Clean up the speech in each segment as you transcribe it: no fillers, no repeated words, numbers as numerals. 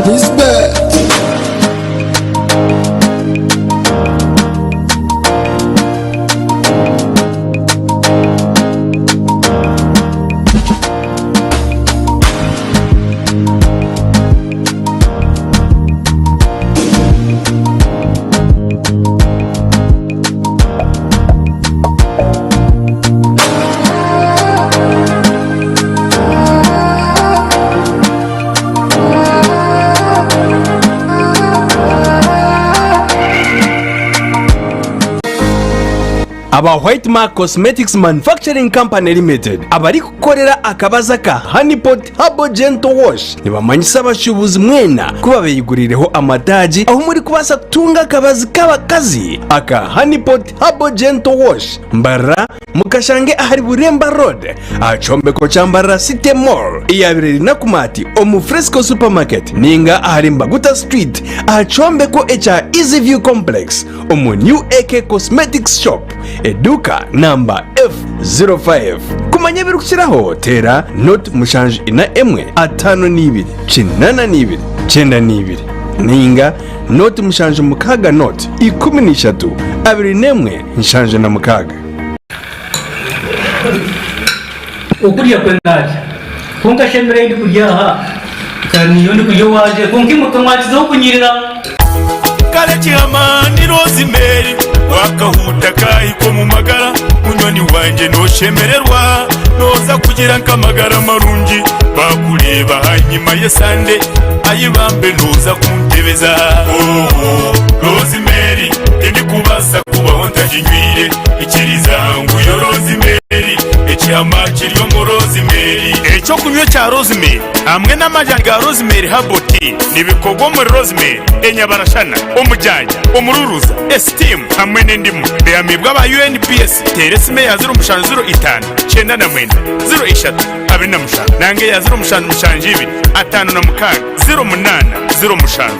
Lisbeth. Aba White Mark Cosmetics Manufacturing Company Limited abarikukorera akabazi aka Honey Pot Herbal Gentle Wash nibamanyisa abashuubuzi mwena ku babeyiguriireho amataagi ahu murikubaasa kutunga akabazi k'abakazi aka Honey Pot Herbal Gentle Wash. Mbarara mukashange ahari Buremba Road aha kyombeko kya Mbarara City Mall eyabaire eri Nakumatt omu Fresco Supermarket ninga ahari Mbaguta Street aha kyombeko ekya Easy View Complex omu New AK Cosmetics Shop eduuka namba F05. Kumanya ebirikukiraho teera 074 52 82 92 ninga 076 0 13 21 76. Okurya kwe narya, kwonka shi emere ei ndikurya aha, ka niiyo ndikurya owangye, kwonka imwe ka mwakizaho kunyirira. Kare kihama ni Rosemary Wakahuuta kahika omu magara Munywani wangye noshemererwa Noza kugira nk'amagara marungi Bakureeba ahanyima y'esande Ayi bambe noza kuntebeza Oh, Rosemary Tindikubaasa kubaho ntaginywire Ikiriza ngu yo Rosemary Ekihama kiri omu Rosemary Eky'okunywa ekya Rosemary hamwe n'amajani ga Rosemary Herbal Tea nibikorwa omuri Rosemary, enyabarashana, omujanja, omururuza, esitiimu hamwe n'endimu. Bihamiibwe aba UNBS. Teera esimu eya 0705 99 03 27 nanga eya 0772 56 08 07.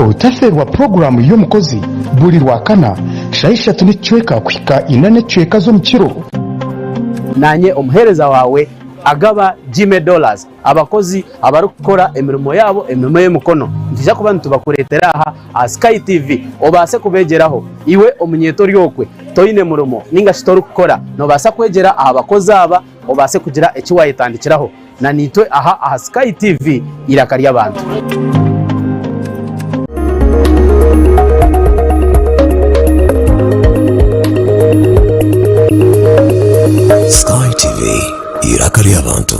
Otafeerwa puroguraamu y'omukozi buri Rwakana shaaha ishatu n'ekicweka kuhika ina n'ekicweka z'omukiro. Naanye omuheereza waawe agaba Jimmy Dollars. Abakozi abarikukora emirimo yaabo emirimo y'emikono nitwija kuba nitubakureetera aha aha Sky TV obaase kubeegyeraho. Iwe omunyeeto ori okwe toine murimo ninga shi torikukora nobaasa kwegyera aha bakozi aba obaase kugira eki waayetandikiraho na naitwe aha aha Sky TV eiraka ry'abantu. Sky TV, eiraka ry'abantu.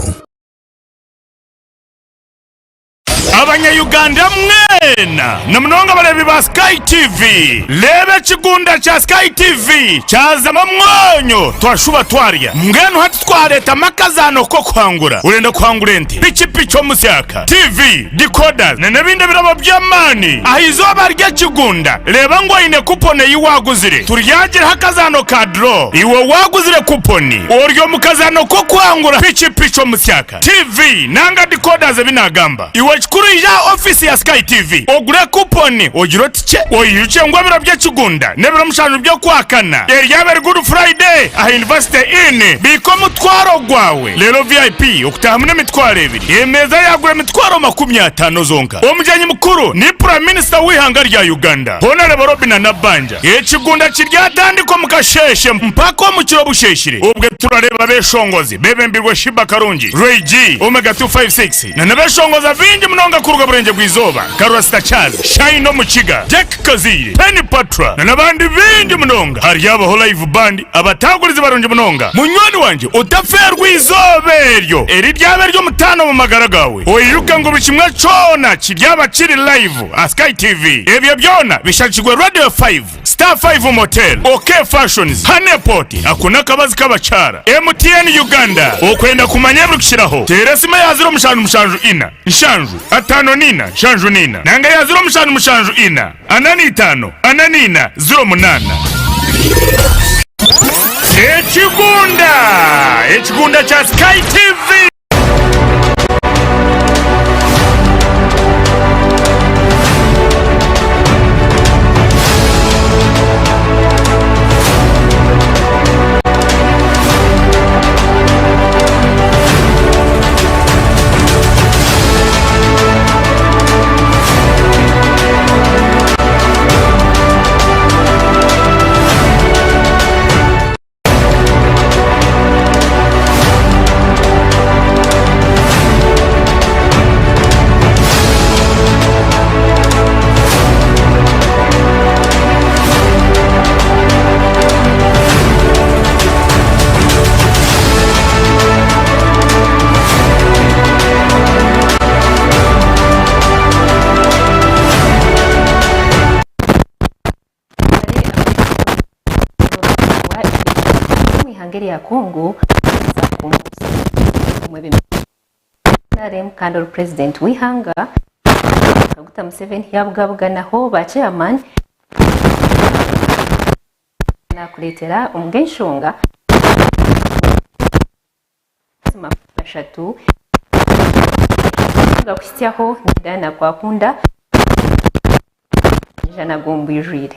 Abanya-Uganda mwena na munonga abareebi ba Sky TV, reeba ekigunda kya Sky TV kyazamu omwonyo twashuba twarya. Mbwenu hati twareetamu akazaano k'okuhangura. Orenda kuhangura ente, pikipiki omusyaka, TV, decoders na n'ebindi ebirabo by'amaani aha izooba ry'ekigunda. Reeba ngu oine kuponi ei waaguzire. Turyagiraho akazaano ka draw. Iwe waaguzire kuponi ori omu kazaano k'okuhangura pikipiki omusyaka. TV nanga decoders ebi nagamba. Iwe ekikuru Oije aha ofiisi ya Sky TV ogure kuponi ogire oti kye. Oijukye ngu ebiro by'ekigunda n'ebiro mushanju by'Okwakana eryaba eri Good Friday aha University Inn. Biika omutwaro gwawe reero VIP okutaahamu n'emitwaro ebiri, emeeza yaagura emitwaro 50 zonka. Omugyenyi mukuru ni Prime Minister w'eihanga rya Uganda, Honarebo Robinah Nabbanja. Ekigunda kiryatandika omu kasheeshe mpaka omu kiro busheeshire. Obwe turareeba abeshongozi bebembirwe Sheebah Karungi, Ray G, Omega 256 na n'abeshongozi abaingi munonga kuruga Burengye bw'Eizooba nka Rasta Charles, Shine Omukiga, Jack Kazaire, Penny Patra na n'abandi baingi munonga. Haryabaho live band abatagurizi barungi munonga. Munywani wangye otafeerwa eizooba eryo eriryaba ery'omutaano omu magara gaawe. Oijuke ngu buri kimwe kyona kiryaba kiri live aha Sky TV. Ebyo byona bishagikirwe Radio Five, Star Five Motel, OK Fashions, Honey Pot, ako n'akabazi k'abakyara, MTN Uganda. Okwenda kumanya ebirikukiraho, teera esimu eya ziro mushanju mushanju ina, nshanju, ataano n'ina, nshanju n'ina, nanga eya ziro mushanju mushanju ina, ana n'itaano, ana n'ina, ziro munaana. Ekigunda! Ekigunda kya Sky TV! Omu ihanga erya Congo NRM kandi ori purezidenti w'eihanga Kaguta Museveni yabugabuganaho ba chairman nakureetera omu g'enshonga ashatu kuhitsyaho Diana Kwakunda Ijana g'omu bwijwire.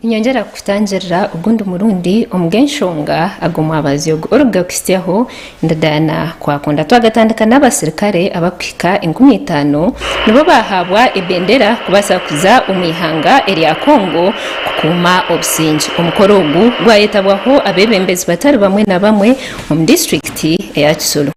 Niinyongyera kukutangirira ogundi murundi omu g'enshonga ag'omwabazyo ogu oruga kuhitsyaho ndadaana kwakunda. Twagatandika n'abasirikare abarikuhika 5000 nibo baahaabwa ebendera kubaasa kuza omu ihanga erya Congo kukuuma obusingye. Omukoro ogu gwayetabwaho abeebembezi batari bamwe na bamwe omu disiturikiti eya Kisoro.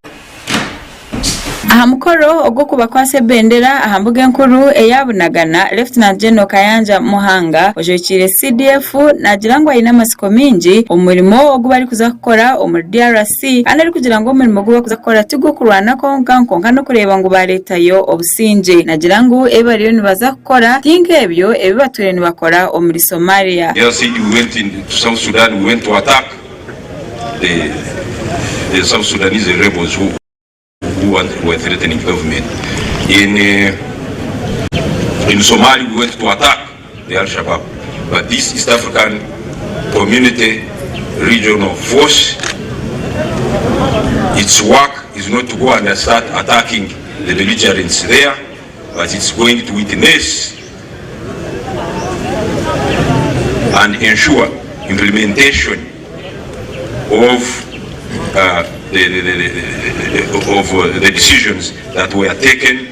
Aha mukoro ogw'okubakwatsa ebendera aha mbuga enkuru eya Bunagana, Lieutenant General Kayanja Muhanga ojwekiire CDF naagira ngu aine amatsiko maingi omu murimo ogu barikuza kukora omuri DRC kandi arikugira ngu omurimo ogu barikuza kukora tigw'okurwana kwonka kwonka n'okureeba ngu baareetayo obusingye. Naagira ngu ebi bariyo nibaza kukora ti nk'ebyo ebi batwire nibakora omuri Somalia. DRC we went in to South Sudan we went to attack the the South Sudanese rebels who who were threatening government. In in Somalia we went to attack the Al-Shabaab. But this East African Community Regional Force, its work is not to go and start attacking the belligerents there, but it's going to witness and ensure implementation of uh, the, the, the, of uh, the decisions that were taken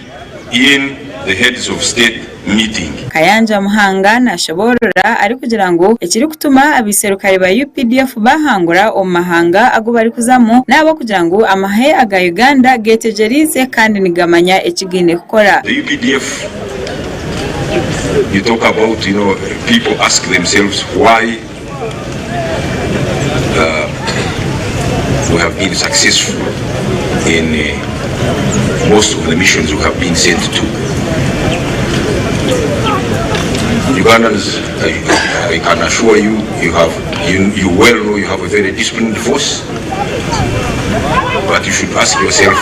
in the heads of state meeting. Kayanja Muhanga nashoboorora arikugira ngu ekirikutuma abaiserukare ba UPDF bahangura omu mahanga agu barikuzamu n'ahabw'okugira ngu amahe aga Uganda getegyereize kandi nigamanya eki gaine kukora. The UPDF you talk about, you know, people ask themselves why uh, we have been successful in uh, most of the missions we have been sent to. Ugandans, I, I can assure you, you have, you, you well know you have a very disciplined force, but you should ask yourself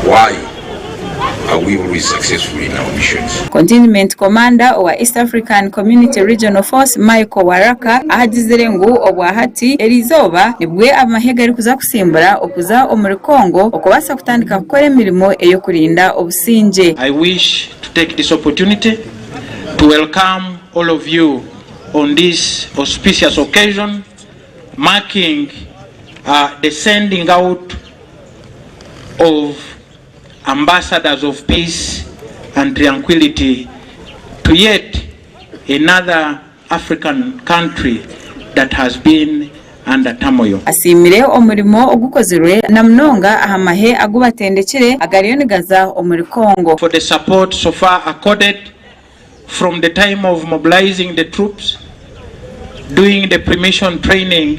why are we always successful in our missions. Contingent Commander owa East African Community Regional Force, Michael Waraka ahagizire ngu obwahati eriizooba nibwe amahe garikuza kusimbura okuza omuri Congo okubaasa kutandika kukora emirimo ey'okurinda obusingye. I wish to take this opportunity to welcome all of you on this auspicious occasion marking uh, the sending out of ambassadors of peace and tranquility to yet another African country that has been under turmoil. Asiimire omurimo ogukozirwe na munonga aha mahe agu batendekire agariyo nigaza omuri Congo. For the support so far accorded from the time of mobilizing the troops, doing the pre-mission training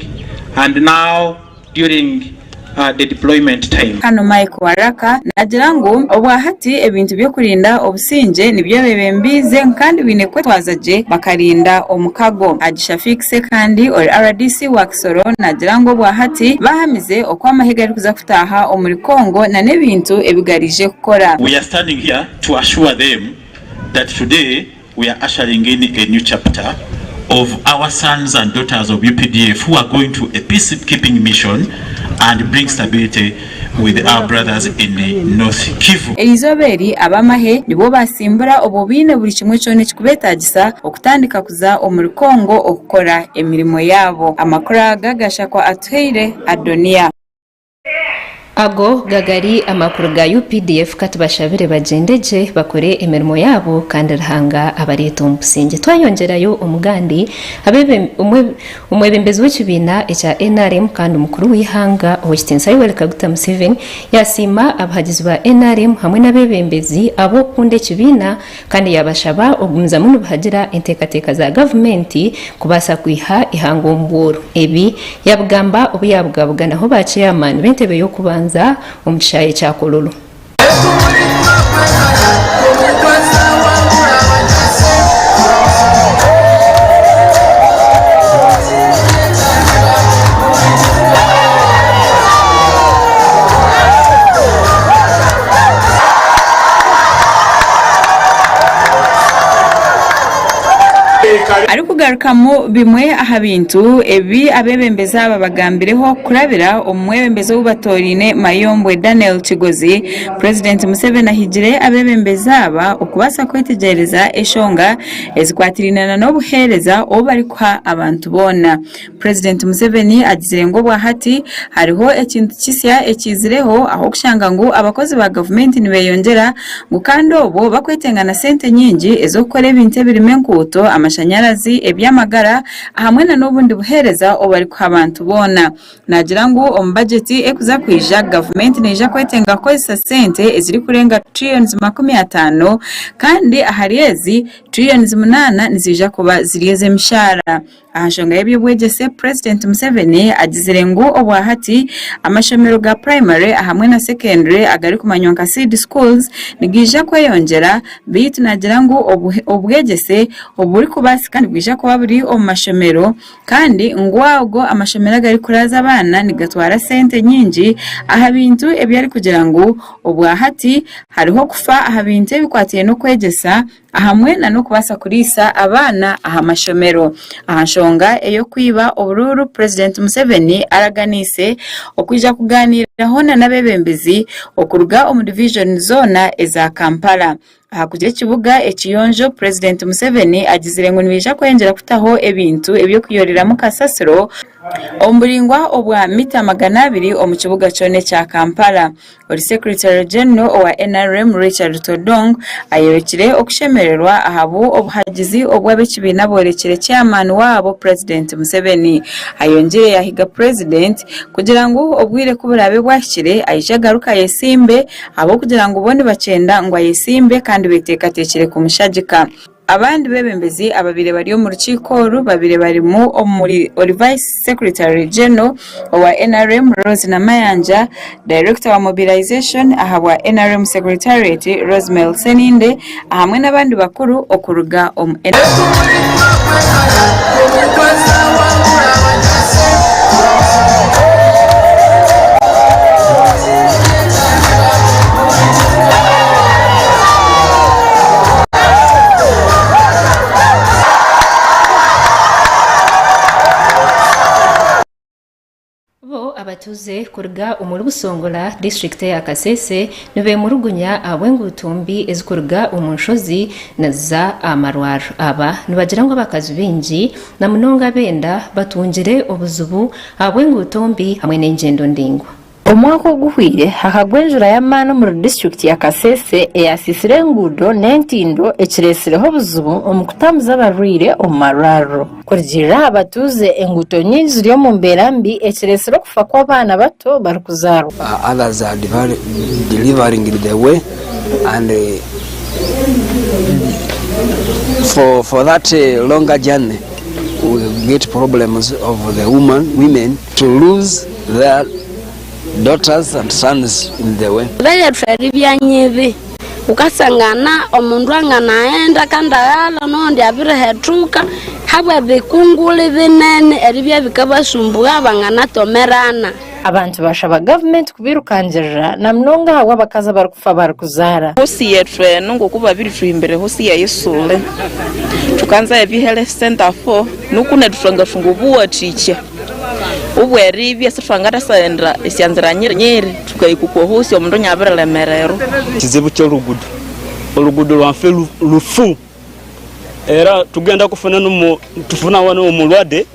and now during uh, the deployment time. Hanu Mike Waraka naagira ngu obwahati ebintu by'okurinda obusingye nibyo bebembiize kandi baine kwetwaza gye bakarinda omukago. Haji Shafiq Ssekandi ori rdc wa Kisoro naagira ngu obwahati bahamize oku amahe garikuza kutaaha omuri Congo na n'ebintu ebi garaije kukora. We are standing here to assure them that today we are ushering in a new chapter of our sons and daughters of UPDF who are going to a peacekeeping mission and bring stability with our brothers in North Kivu. Erizooba eri ab'amahe nibwo basimbura obwo baine buri kimwe kyona ekikubetagisa okutandika kuza omuri Congo okukora emirimo yaabo. Amakuru aga gashakwa Atuhaire Adonia. Ago gagari amakuru ga updf katubashabire bagyende gye bakore emirimo yaabo kandi Ruhanga abareete omu busingye. Twayongyerayo omugandi omwebembezi w'ekibiina ekya nrm kandi omukuru w'eihanga Owekitiinisa Yoweri Kaguta Museveni yasiima abahagizi ba nrm hamwe n'abebembezi ab'okukunda ekibiina Kandi yaabashaba okugumizamu nibahagira enteekateeka za gavumenti kubaasa kwiha eihanga omu bworo. Ebi yaabigamba obu yaabugabuganaho ba ceyamaani b'entebe y'okubanza omu kishaayi kya Kololo. Arikugarukamu bimwe aha bintu ebi abeebembezi aba bagambireho kurabira omu mwebembezi ou batooraine Mayombwe Daniel Kigozi, Purezidenti Museveni ahigire abeebembezi aba okubaasa kwetegyereza eshonga ezikwatiraine na n'obuheereza obu barikuha abantu boona. Purezidenti Museveni agizire ngu obwahati hariho ekintu kisya ekiizireho ah'okushanga ngu abakozi ba gavumenti nibeyongyera ngu kandi obwo bakwetenga na sente nyingi ez'okukora ebintu ebirimu enkuuto, amashanyarazi, eby'amagara ahamwe na n'obundi buheereza obu barikuha abantu boona. Naagira ngu omu bajeti erikuza kwija, gavumenti neija kwetenga kukozesa sente ezirikurenga tiriyoni 50 kandi ahari ezi, tiriyoni 8 niziija kuba ziri ez'emishaara. Aha nshonga y'eby'obwegyese, Purezidenti Museveni agizire ngu obwahati amashomero ga purayimare ahamwe na sekendure agarikumanywa nka Seed Schools nigaija kweyongyera beitu naagira ngu obwegyese oburikubaasika nibwija kuba buri omu mashomero kandi ngu ago amashomero agarikuraaza abaana nigatwara sente nyingi aha bintu ebi arikugira ngu obwahati hariho okufa aha bintu ebikwataine n'okwegyesa ahamwe na n'okubaasa kuriisa abaana aha mashomero. Aha nshonga ey'okwiba oburuuru, Purezidenti Museveni araganiise okwija kugaaniiraho na n'abeebembezi okuruga omu divijoni zoona eza Kampala. Aha kugira ekibuga ekiyonjo, Purezidenti Museveni agizire ngu nibaija kweyongyera kutaho ebintu eby'okuyooreramu kasasiro omu buraingwa obwa mita 200 omu kibuga kyona ekya Kampala. Ori Secretary General owa NRM Richard Todwong ayorekire okushemererwa ahabw obuhagizi obu ab'ekibiina borekire Chairman waabo Purezidenti Museveni. Ayongyire yahiga Purezidenti kugira ngu obwire ku buraabe bwahikire aije agaruke ayesimbe ahabw'okugira ngu bo nibakyenda ngu ayesimbe kandi beteekateekire kumushagika. Abandi beebembezi ababaire bari omu rukiiko oru babaire barimu omuri ori Vice Secretary General owa nrm Rose Namayanja, Director wa Mobilisation ahabwa nrm Secretariat Rosemel Sseninde ahamwe n'abandi bakuru okuruga omu Bo abatuuze kuruga omuri Busongora, disiturikiti eya Kasese nibemurugunya ahabw'enguuto mbi ezikuruga omu nshozi niziza aha marwariro. Aba nibagira ngu abakazi baingi na munonga ab'enda batungire obuzibu ahabw'enguuto mbi hamwe n'engyendo ndaingwa. Omwaka oguhweire hakagwa enjura y'amaani omuri disiturikiti ya Kasese eyasiisire enguudo n'entindo ekiretsireho obuzibu omu kutambuza abarwaire omu marwariro. Kurugiirira aha batuuze, enguuto nyingi ziri omu mbeera mbi ekiretsire okufa kw'abaana bato barikuzaarwa. Others are delivering in the way and for that longer journey we get problems of the women to lose their daughters and sons in the way. Embera yethu eribya nyibi, wukasangana omundu anganaghenda kandi aghalha noghundi abirihethuka habw'ebikunguli binene eribya bikabasumbugha banganatomerana. Abantu bashaba gavumenti kubirukangirira na munonga ahabw'abakazi abarikufa barikuzaara. Hosi yethu enu ngoku babirituhimbira ehosi ya Isule, thukanza ebi health center 4 nuku nethu thwangathunga obuwathikya obweribya sithwangathasaghenda esyanzira nyiri nyiri thukahika okwa hosi omundu inabirilemererwa. Kizibu ky'orugudo, orugudo rwaffe rufu era tugenda kufuna tufuna wano omulwadde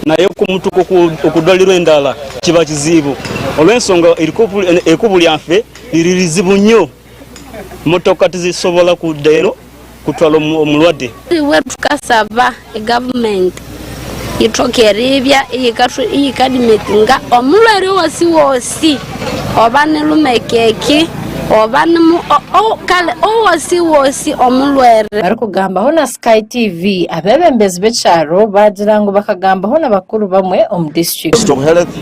naye okumutuka okudwaliro endala kiba kizibu olwensonga ekubo lyaffe liri lizibu nnyo motoka tizisobola kudda eno kutwala omulwadde. Iwe thukasaba egavumenti yithoke eribya iyikadimitinga omulhwere wosi wosi oba ni lumekeke oba ni kale owosi wosi omulhwere. Barikugambaho na Sky TV, abeebembezi b'ekyaro baagira ngu bakagambaho na bakuru bamwe omu disiturikiti. Ministry of Health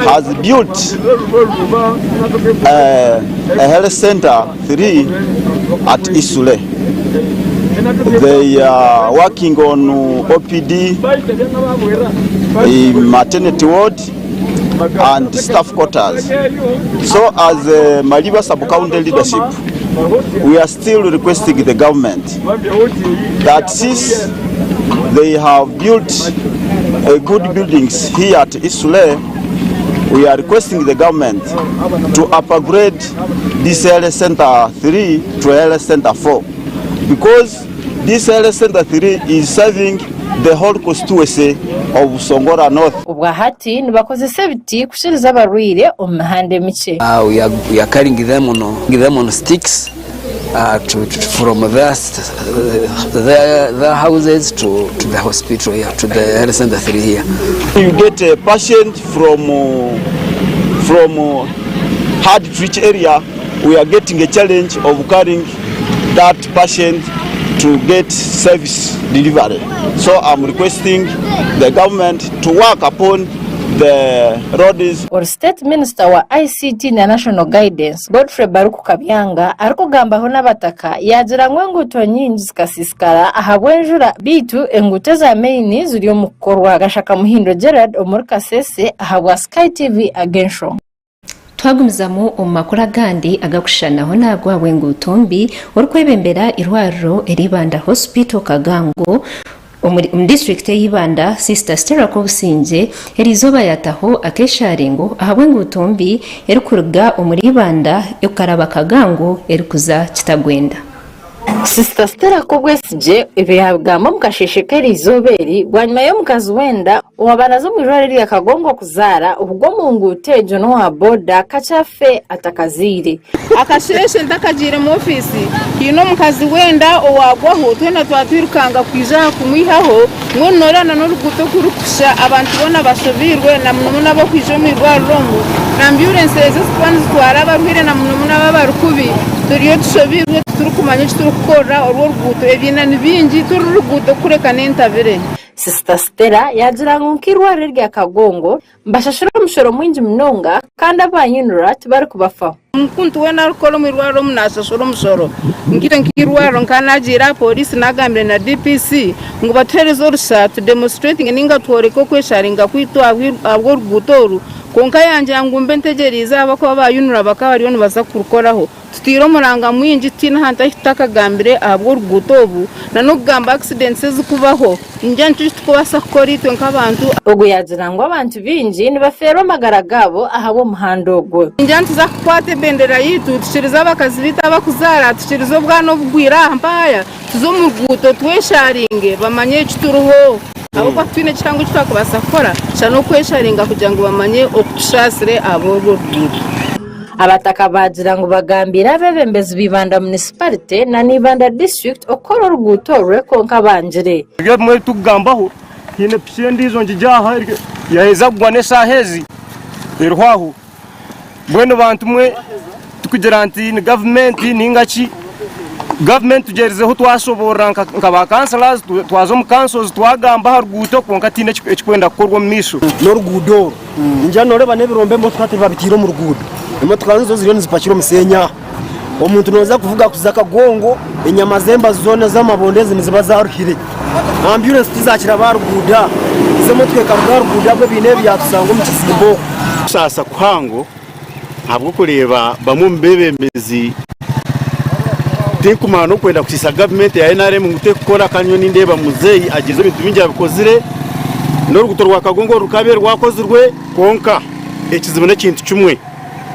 has built a health center 3 at Isule. They are working on OPD, a maternity ward and staff quarters. So as a Maliba sub-county leadership, we are still requesting the government that since They have built a good buildings here at Isule. We are requesting the government to upgrade this health center 3 to health center 4 because this health center 3 is serving the whole constituency of Busongora North. Obwa hati nibakozesa ebiti kukiriza abarwaire omu mihanda emikye. We are, we are carrying them on, them on sticks to, to, from their, their, their houses to, to the hospital here, to the health center 3 here. You get a patient from, from hard to reach area, we are getting a challenge of carrying that patient to get service delivery. So I'm requesting the government to work upon the roads. Ori State Minister wa ICT na National Guidance, Godfrey Baruku Kabyanga arikugambaho n'abataka yaagira ngu enguuto nyingi zikasiisikara ahabw'enjura beitu enguuto eza maini ziri omu kukorwa. Gashaka Muhindo Gerald omuri Kasese ahabwa Sky TV ag'enshonga. Twagumizamu omu makuru agandi agakushushanaho n'ago ahabw'enguuto mbi, orikwebembera eirwariro erya Ibanda Hospital Kagango omuri omu disiturikiti eya Ibanda, Sister Stella Kobusingye eriizooba yaataho akesharingo ahabw'enguuto mbi erikuruga omuri Ibanda ekukaraba Kagango erikuza Kitagwenda. Sisita Stella Kobwesigye ebi yaabigamba omu kasheeshe k'eriizooba eri bwanyima y'omukazi w'enda owaaba naaza omu irwariro erya Kagongo kuzaara okugwa omu nguuto egyo n'owa boda kakye afe atakazaire. Akasheeshe ntakagiire mu ofiisi, haine omukazi w'enda owaagwaho, twena twatwirukanga kwija aha kumwihaho, mbwenu nooreeba na n'oruguuto oku rurikushusha, abantu boona bashobeirwe na munomuno ab'okwija omu irwariro omu, na ambyurensi ezi ezirikuba nizitwara abarwaire na munomuno abo abari kubi, turiyo tushobeirwe titurikumanya eki turikukorera orwo oruguuto, ebiina ni bingi, ti oru ruguuto kureka n'entabire. Sisita Stella yaagira ngu nk'eirwariro erya Kagongo, Nibashashura omushoro mwingi munonga kandi aba UNRA tibarikubafaho. Omuntu weena arikukora omu irwariro omu naashashura omushoro. Nkaitwe nk'eirwariro nkaba naagiire aha pooriisi naagambire na DPC ngu batuheereze orusha tu demonstratinge nainga tworeke okwesharinga kwaitu ahabw'oruguuto oru kwonka yangira ngu mbe ntegyereize ahabw'okuba aba UNRA bakaba bariyo nibaza kurukoraho. Tutaire omuranga mwingi tutaine ahantu ahu tutakagambire ahabw'oruguuto obu na n'okugamba accidents ezikubaho. Ningira nikyo eki turikubaasa kukora itwe nk'abantu. Ogu yaagira ngu abantu baingi nibafeerwa amagara gaabo ahabw'omuhanda ogwo. Ningira nituza kukwata ebendera yaitu tukirize abakazi baitu abakuzaara, tukirize obwana obugwire aha mpaaya, tuze omu ruguuto twesharinge bamanye eki turiho ahabw'okuba titwine kihango eki twakubaasa kukora shana okwesharinga kugira ngu bamanye oku tushaasire ahabw'orwo ruguuto. Abataka baagira ngu bagambiire abeebembezi ba Ibanda Munisiparite na Ibanda Disiturikiti okukora oruguuto orwe kwonka bangire. Ebyo ebimwe ebi turikugambaho, haine piki endiijo ngigye aha yaaheza kugwa n'eshaaha ezi eriho aho. Mbwenu bantu mwe tikugira nti ni gavumenti nainga ki, gavumenti tugyerizeho twashoboorora nka ba councillors twaza omu councils twagamba aha ruguuto kwonka tihaine ekirikwenda kukorwa omu maisho. N'oruguudo oru Ningira nooreeba n'ebirombe emotoka tibabitaire omu ruguudo. Emotoka nizo ziriyo nizipakira omusheenyi aha. Omuntu nooza kuvuga kuza Kagongo, enyama z'embazu zoona ez'amabondo ezi niziba zaaruhire. Ambyurensi tizakira aha ruguudo aha. Haza emotoka ekaruga aha ruguudo ahabwe biine ebi yaatusanga omu kizimbe okwo. Okusaasa kuhango ahabw'okureeba bamwe omu beebembezi tinkumara n'okwenda kusiisa gavumenti ya NRM ngu tekukora kandi nyowe nindeeba muzeeyi agizire ebintu bingi abikozire n'oruguuto rwa Kagongo rukabe rwakozirwe kwonka ekizibu n'ekintu kimwe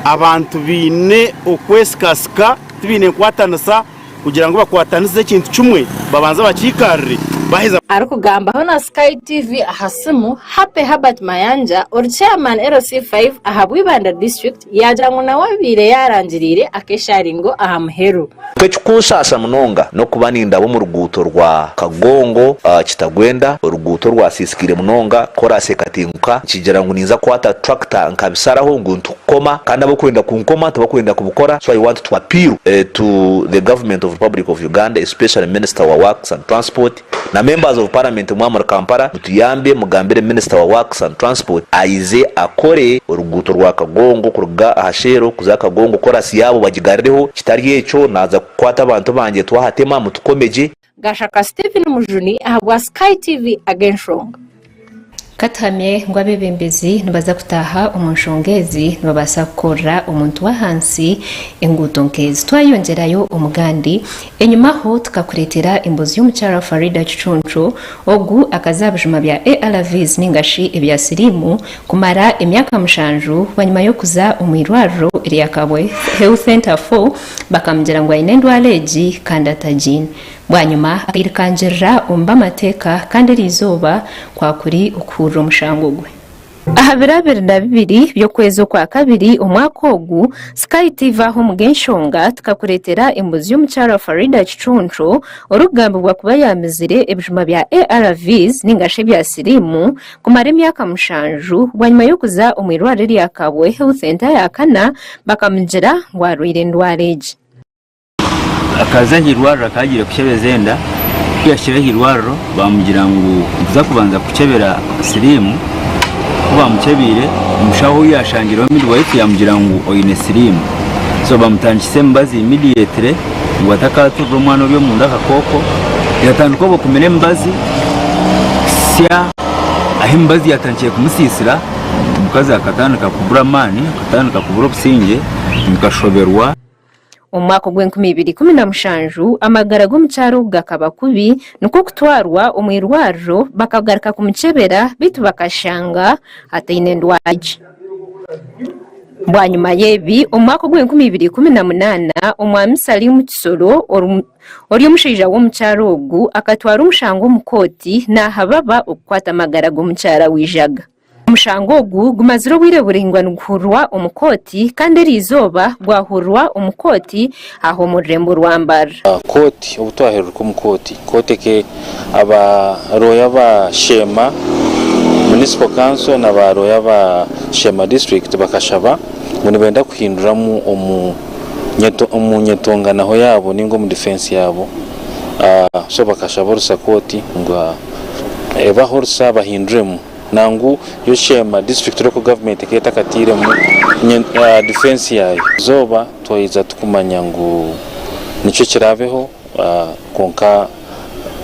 abantu baine okwesikasika tibaine nkwatanisa kugira ngu bakwatanise ekintu kimwe babanze bakiikarire baheza. Arikugambaho na Sky TV aha simu, Happy Herbert Mayanja, ori Chairman LC5 ahabwa Ibanda District yaagira ngu nawe abaire yaarangiriire akesharingo aha muheru. Ekikunsaasa munonga n'okuba nindaba omu ruguuto rwa Kagongo Kitagwenda, oruguuto orwasiisikaire munonga, koraasi ekatinguka, nkigira ngu ninza kukwata tractor nkabisaraho ngu ntukukoma kandi abarikwenda kunkoma tibakwenda kubikora so I want to appeal to the government of Republic of Uganda especially Minister wa Works and Transport na members of parliament mwa muri Kampala mutuyambe mugambire Minister wa Works and Transport aize akore oruguuto rwa Kagongo kuruga aha Shell kuza Kagongo korasi yaabo bagigarireho kitari ekyo naaza kukwata abantu bangye twahatema mutukomegye. Gashaka Stephen Mujuni ahabwa Sky TV ag'enshonga. Ka tuhamye ngu abeebembezi nibaza kutaaha omu nshonga ezi nibabaasa kukorera omuntu w'ahansi enguuto nk'ezi. Twayongyerayo omugandi, enyimaho tukakureetera embozi y'omukyara Faridah Kicuncu, ogu akaza aha bijuma bya ARVs ninga shi ebya siriimu kumara emyaka mushanju bwanyima y'okuza omu irwariro erya Kabwe Health Centre 4 bakamugira ngu aine endwara egi kandi atagiine. Bwanyima akairukangirira omu b'amateeka kandi eriizooba kwakuri okuhurira omushango gwe. Aha biro 22 by'okwezi okwakabiri omwaka ogu, Sky TV aha omu g'enshonga tukakureetera embuzi y'omukyara Faridah Kicuncu orikugambibwa kuba yaamizire ebijuma bya ARVs ninga shi ebya siriimu kumara emyaka mushanju bwanyima y'okuza omu irwariro erya Kabwe Health Centre ya kana bakamugira ngu arwaire endwara egi. Akaza aha irwariro akaba agiire kukyebeza enda, ku yaahikire aha irwariro baamugira ngu nituza kubanza kukukyebera siriimu, ku baamukyebeire omushaho ou yaashangireho midwife yaamugira ngu oine siriimu so baamutandikisa emibazi immediately ngu atakaaturira omwana ori omunda akakooko, yaatandika obwo kumira emibazi kuhisya ahu emibazi yaatandikire kumusiisira, omukazi akatandika kubura amaani, akatandika kubura obusingye, nkashoberwa. Omu mwaka ogw'enkumi ibiri ikumi na mushanju, amagara g'omukyara ogu gakaba kubi, nikwo kutwarwa omu irwariro bakagaruka kumukyebera beitu bakashanga ataine ndwara egi. Bwanyima y'ebi, omu mwaka ogw'enkumi ibiri ikumi na munaana, Omwami Salim Kisolo ori omushaija w'omukyara ogu akatwara omushango omu kooti naahababa okukwata amagara g'omukyara Wijaga. Omushango ogu gumazire obwire buraingwa niguhurirwa omu kooti kandi eriizooba gwahurirwa omu kooti aha omu rurembo rwa Mbarara. Kooti obu twaheruruka omu kooti, kooti eke aba rooya ba Sheema Municipal Council na ba rooya ba Sheema District bakashaba ngu nibenda kuhinduramu omu nyetonganaho yaabo ninga omu defence yaabo so bakashaba orusa kooti ngu ebahe orusa bahinduremu. Nangu yo Sheema district local government ekaba etakatiiremu defence yaayo. Eizooba twaija tukumanya ngu nikyo kiraabeho kwonka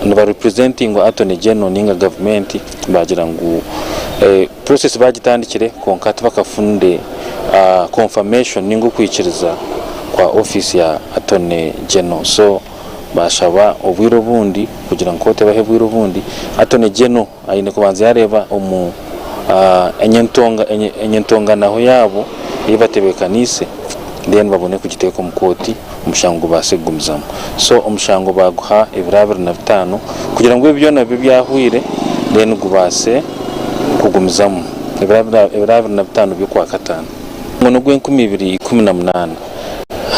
niba representingwa Attorney General ninga gavumenti baagira ngu process baagitandikire kwonka tibakafunire confirmation ninga okwikiriza kwa office ya Attorney General so baashaba obwire obundi kugira ngu kooti ebahe obwire obundi. Attorney General Aine kubanza yareeba omu enyentonganaho yaabo ei batebeekaniise then babone kugiteeka omu kooti omushango gubaase kugumizamu. So omushango baaguha ebiro 25 kugira ngu ebi byona bibe byahweire then gubaase kugumizamu ebiro 25 by'Okwakataano. Ogu n'ogw'enkumi ibiri ikumi na munaana.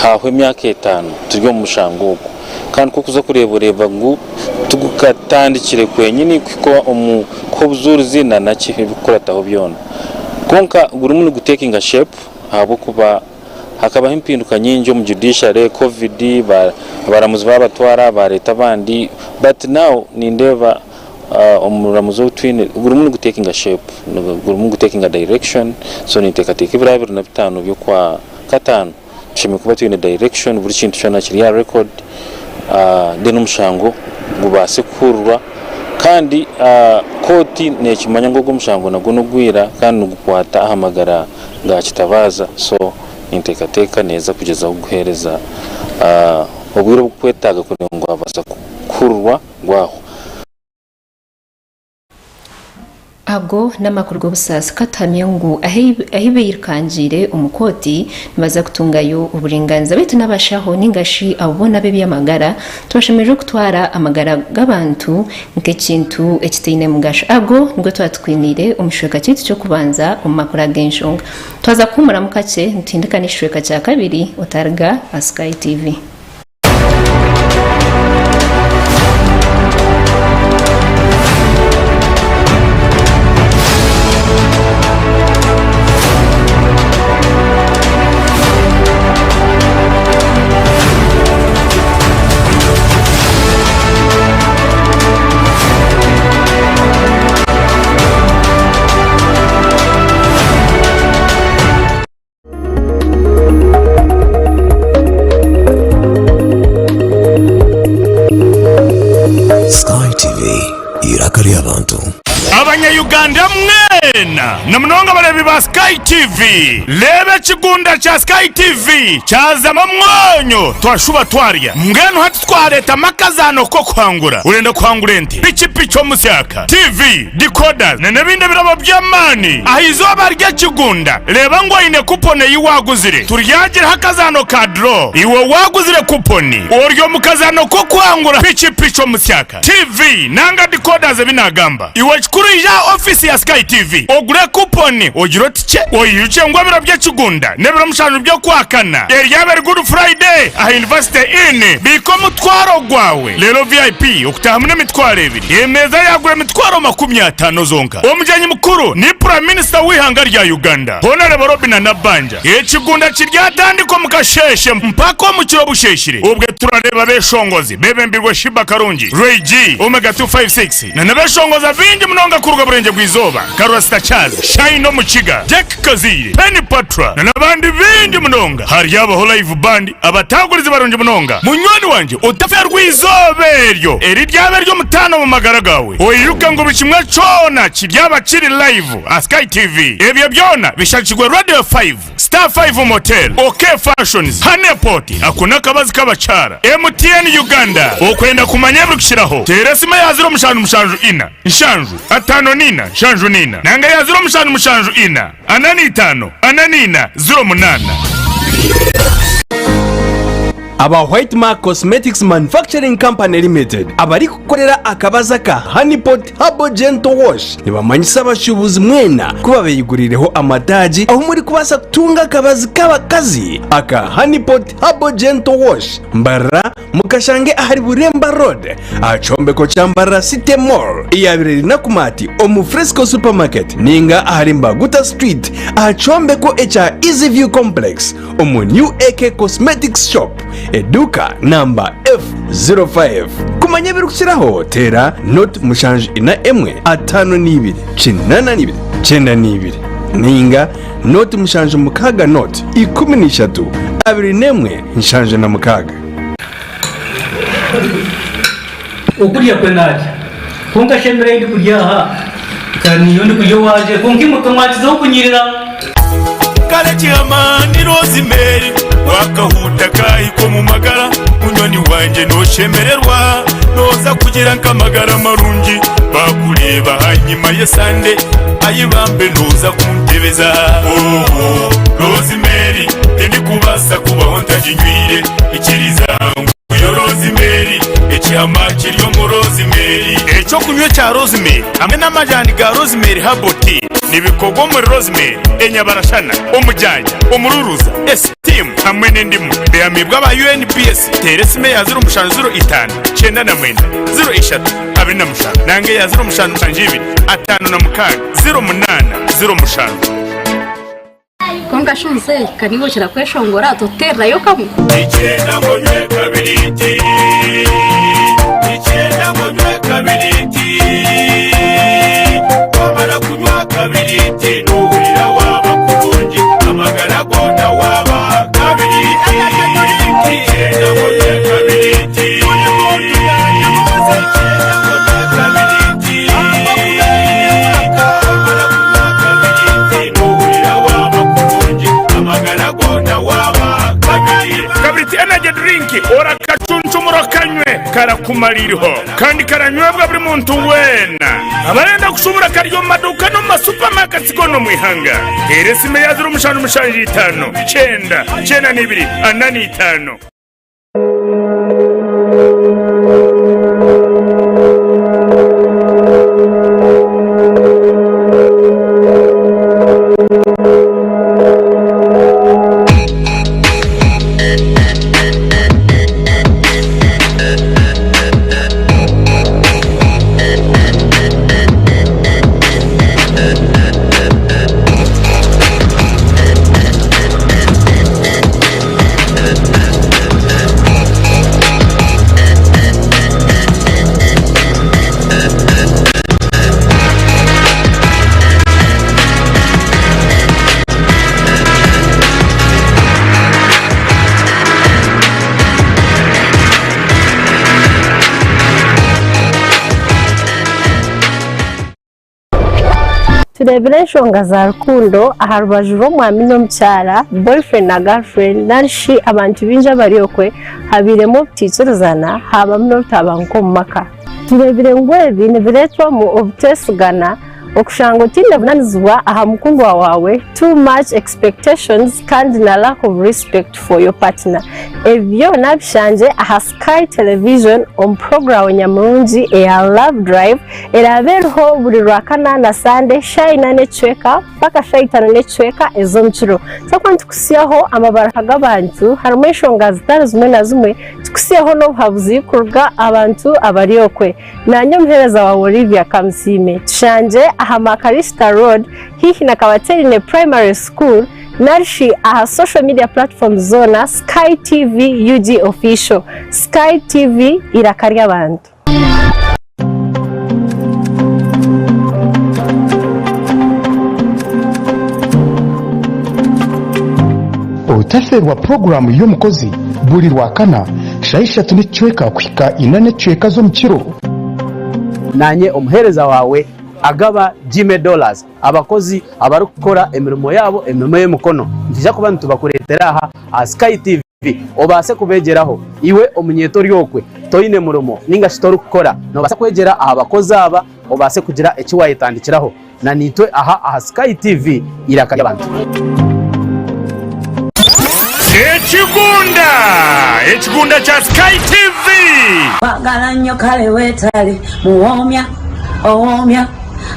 Haahwa emyaka etaano turi omu mushango ogu. Kandi ku orikuza kureeba oreeba ngu tigukatandikire kwenyini kuhika omu kuha obujuurizi na naki ebirikukurataho byona. Kwonka gurimu nigutekinga shape ahabw'okuba hakabaho empinduka nyingi omu judiciary, covid, abaramuzi baabatwara baareeta abandi but now nindeeba omuramuzi ou twine gurimu nigutekinga shape, gurimu nigutekinga direction so ninteekateeka ebiro 25 by'okwa kataano Tushemereire kuba twine direction, buri kintu kyona kiri aha record then omushango gubaase kuhurirwa kandi kooti nekimanya ngu ogu omushango nagwo nogwira kandi nigukwata aha magara ga kitabaaza so ninteekateeka neeza kugyezaho kuguheereza obwire obukwetaaga kureeba ngu gwabaasa kuhurirwa gwahwa. Ago n'amakuru g'obusaasi ka tuhamye ngu ahu bairukangiire omu kooti nibaza kutungayo oburingaaniza beitu n'abashaho ninga shi abo boona ab'eby'amagara tibashemereire kutwara amagara g'abantu nk'ekintu ekitaine mugasho. Ago nigo twatukwiniire omu kicweka kyaitu ky'okubanza omu makuru ag'enshonga. Twaza kuhuumuramu kakye nituhindika n'ekicweka kya kabiri otariga aha Sky TV. Sky TV, eiraka ry'abantu. Abanya-Uganda mwena, na munonga abareebi ba Sky TV, reeba ekigunda kya Sky TV kyazamu omwonyo twashuba twarya. Mbwenu hati twareetamu akazaano k'okuhangura. Orenda kuhangura ente, pikipiki omusyaka, TV, decoders na n'ebindi ebirabo by'amaani aha izooba ry'ekigunda. Reeba ngu oine kuponi ei waaguzire. Turyagiraho akazaano ka draw. Iwe waaguzire kuponi, ori omu kazaano k'okuhangura pikipiki omusyaka. TV nanga decoders ebi nagamba. Iwe kikuru ija aha office ya Sky TV ogure coupon ogire oti kye oijukye ngu ebiro by'ekigunda n'ebiro mushanju by'okwakana eryaba eri Good Friday aha University Inn. Biika omutwaro gwawe reero VIP okutahamu n'emitwaro ebiri emeeza yagura emitwaro 50 zonka. Omugyenyi mukuru ni Prime Minister w'eihanga rya Uganda Honarebo Robinah Nabbanja. Ekigunda kiryatandika omu kasheeshe mpaka omu kiro busheeshire obwe turareeba abeshongozi Beebembirwe Sheebah Karungi, Ray G, Omega 256 na n'abeshongoza baingi munonga kuruga Burengye bw'Eizooba nka Rasta Charles, Shine Omukiga, Jack Kazaire, Penny Patra na n'abandi baingi munonga. Haryabaho live band abataagurizi barungi munonga. Munywani wangye otafeerwa eizooba eryo eriryaba ery'omutaano omu magara gaawe. Oijuke ngu buri kimwe kyona kiryaba kiri live aha Sky TV. Ebyo byona bishagikirwe Radio 5. Star 5 Motel, OK Fashions, Honey Pot, ako n'akabazi k'abakyara, MTN Uganda. Okwenda kumanya ebirikukiraho, teera esimu eya 0774 7 54 74 nanga eya 0774 45 44 08. Aba White Mark Cosmetics Manufacturing Company Limited abarikukorera akabazi aka Honey Pot Herbal Gentle Wash nibamanyisa abashuubuzi mwena ku babeyiguriireho amataagi ahu murikubaasa kutunga akabazi k'abakazi aka Honey Pot Herbal Gentle Wash. Mbarara mukashange ahari Buremba Road aha kyombeko kya Mbarara City Mall eyabaire eri Nakumatt omu Fresco Supermarket ninga ahari Mbaguta Street aha kyombeko ekya Easy View Complex omu New AK Cosmetics Shop, eduuka namba F05. Kumanya ebirikukiraho teera nought mushanju ina emwe 52 82 92 ninga nought mushanju mukaaga nought 13 21 76. Okurya kwe narya, kwonka shi emere ei ndikurya aha, ka niiyo ndikurya owangye, kwonka imwe ka mwakizaho kunyirira. Kare kihama ni Rosemary Wakahuuta kahika omu magara Munywani wangye noshemererwa Noza kugira nk'amagara marungi Bakureeba ahanyima y'esande Ayi bambe noza kuntebeza Ooh Rosemary Tindikubaasa kubaho ntaginywire Ikiriza ngu Yo Rosemary, ekihama kiri omu Rosemary. Eky'okunywa ekya Rosemary hamwe n'amajani ga Rosemary Herbal Tea nibikorwa omuri Rosemary, enyabarashana, omujaaja, omururuza, esitiimu hamwe n'endimu. Bihamiibwe aba UNBS. Teera esimu eya 0705 99 03 27 nanga eya 0772 56 08 07. Kwonka shi muzeeyi, ka niiwe okira kweshongora, totuteererayo kamwe? Nikyenda ngu onywe kabiriiti Nikyenda ngu onywe kabiriiti Wamara kunywa kabiriiti Nohurira waaba kurungi Amagara goona waaba kabiriiti Nikyenda ngu onywe kabiriiti Nikyenda ngu onywe kabiriiti Wamara kunywa kabiriiti Nohurira waaba kurungi Amagara goona waaba kabiriiti. Kabiriiti Energy Drink orakacuncumura okanywe karakumara iriho kandi karanywebwa buri muntu weena. Abarenda kushubura kari omu maduuka n'omu ma supermarkets goona omu ihanga. Teera esimu eya 0775 9 92 45. Tureebire enshonga za rukundo aha rubaju rw'omwami n'omukyara, boyfriend na girlfriend, nari shi abantu baingi abari okwe, habairemu obutaikirizana haabamu n'obutabanguko omu maka. Tureebire ngu ebi nibireetwamu obuteesigana, okushanga otaine buvunanizibwa aha mukundwa waawe, too much expectations kandi na lack of respect for your partner. Ebi byona bishangye aha Sky Television omu puroguraamu nyamurungi eya Love Drive eraabe eriho buri Rwakana na Sande shaaha ina n'ekicweka mpaka shaaha itaano n'ekicweka ez'omukiro. Twakuba nitukutsyaho amabaruha g'abantu harimu enshonga zitari zimwe na zimwe, tukutsyeho n'obuhabuzi kuruga aha bantu abari okwe. Naanye omuheereza waawe Olivia Kamusiime. Tushangye aha Makarista Road haihi na Kabateerine Primary School. Narishi aha social media platforms zoona Sky TV UG Official. Sky TV eiraka ry'abantu. Otaferwa puroguraamu y'omukozi buri Rwakana shaaha ishatu n'ekicweka kuhika ina n'ekicweka z'omukiro. Naanye omuheereza waawe agaba Jimmy Dollars. Abakozi abarikukora emirimo yaabo emirimo y'emikono nitwija kuba nitubakureetera aha aha Sky TV obaase kubeegyeraho. Iwe omunyeeto ori okwe toine murimo ninga shi torikukora noobaasa kwegyera aha bakozi aba obaase kugira eki waayetandikiraho na naitwe aha aha Sky TV eiraka ry'abantu. Ekigunda! Ekigunda kya Sky TV! Kwagala nnyo kale weetale muwoomya owoomya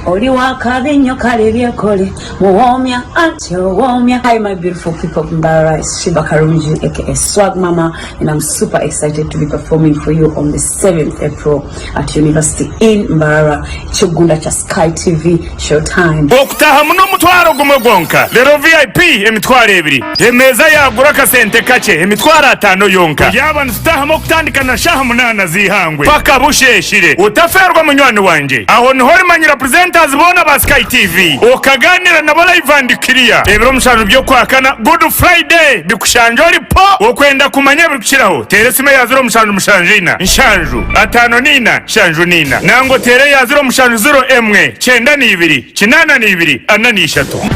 Oli wakabi nnyo kale byekole muwoomya anti owoomya. Hi my beautiful people of Mbarara, it's Sheebah Karungi aka Swag Mama and I'm super excited to be performing for you on the 7th April at University in Mbarara, Kigunda kya Sky TV Showtime. Okutahamu n'omutwaro gumwe gwonka, reero VIP emitwaro ebiri. Emeeza yaagura akasente kakye, emitwaro ataano yonka. Yaaba nitutahamu okutandika na shaaha munaana z'eihangwe paka busheeshire. Otafeerwa munywani wangye. Aho niho orimanyira presenters boona ba Sky TV, okagaaniira nabo live and clear. Ebiro mushanju by'Okwakana, Good Friday, bikushangye ori po! Okwenda kumanya ebirikukiraho, teera esimu eya 0774 7 54 74 nangwa oteere eya 0701 92 82 43.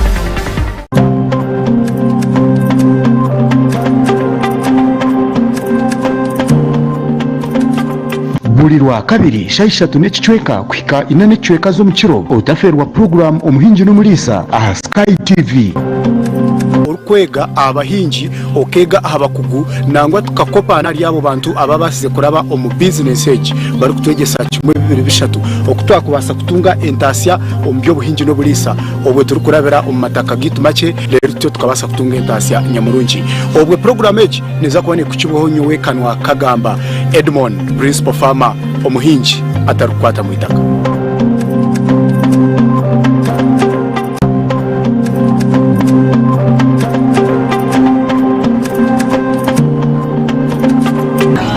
Buri Rwakabiri shaaha ishatu n'ekicweka kuhika ina n'ekicweka z'omukiro, otafeerwa puroguraamu Omuhingi n'Omuriisa aha Sky TV. Orikwega aha bahingi, okeega aha bakugu nangwa tukakopa n'ahari abo bantu ababaasize kuraba omu bizinesi egi barikutwegyesa kimwe bibiri bishatu oku twakubaasa kutunga entaasya omu by'obuhingi n'oburiisa. Obwe turikurabira omu mataka gaitu makye reero tutyo tukabaasa kutunga entaasya nyamurungi. Obwe puroguraamu egi neeza kuba neekukibwaho nyowe Kanwa Kagamba Edmond, Principal Farmer, omuhingi atarikukwata mu itaka.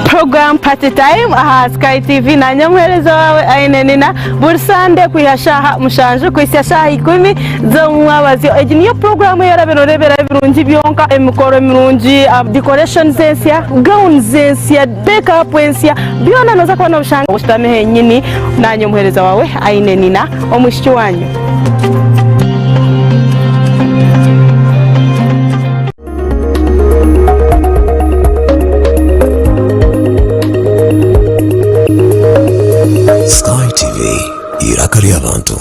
Program Party Time aha Sky TV nanye omuheereza waawe Aine Nina buri Sande kwiha shaaha mushanju kuhitsya shaaha ikumi z'omumwabazyo. Egi niyo puroguramu ei orabe nooreeberaho ebirungi byonka, emikoro mirungi, decorations ensya, gowns ensya, make up ensya, byona nooza kuba noobishanga oshutami henyini nanye omuheereza waawe Aine Nina omwishiki waanyu. Sky TV, eiraka ry'abantu.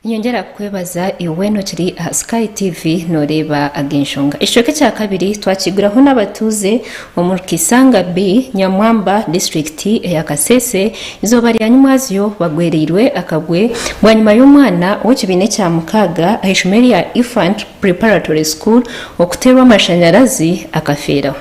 Nyongyera kukwebaza iwe nokiri aha Sky TV noreeba ag'enshonga. Ekicweka ekyakabiri twakiguraho n'abatuuze omuri Kisanga B, Nyamwamba, disiturikiti eya Kasese izooba rya nyimwazyo bagwereirwe akagwe bwanyima y'omwana w'ekibiina ekya mukaaga aha ishomero rya Infant Preparatory School okuteerwa amashanyarazi akafeeraho.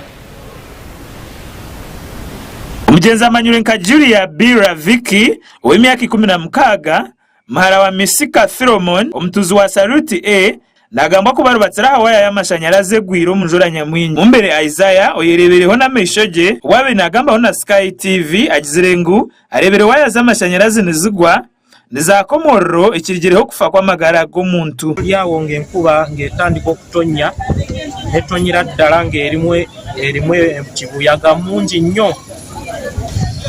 Omugyenzi amanyirwe nka Julia Biira Vicky ow'emyaka 16, muhara wa Misika Philomon omutuuzi wa Saluti A. Nagambwa kuba arubatsire aha waaya y'amashanyarazi egwire omu njura nyamwingi. Mumbere Isaiah oyereebireho n'amaisho gye obu abaire nagambaho na Sky TV agizire ngu areebire waaya z'amashanyarazi nizigwa nizaaka omuriro ekirigireho okufa kw'amagara g'omuntu. Turi awo ng'enkuba ng'etandika okutonya, n'etonyera ddala ng'erimu erimu kibuyaga mungi nnyo.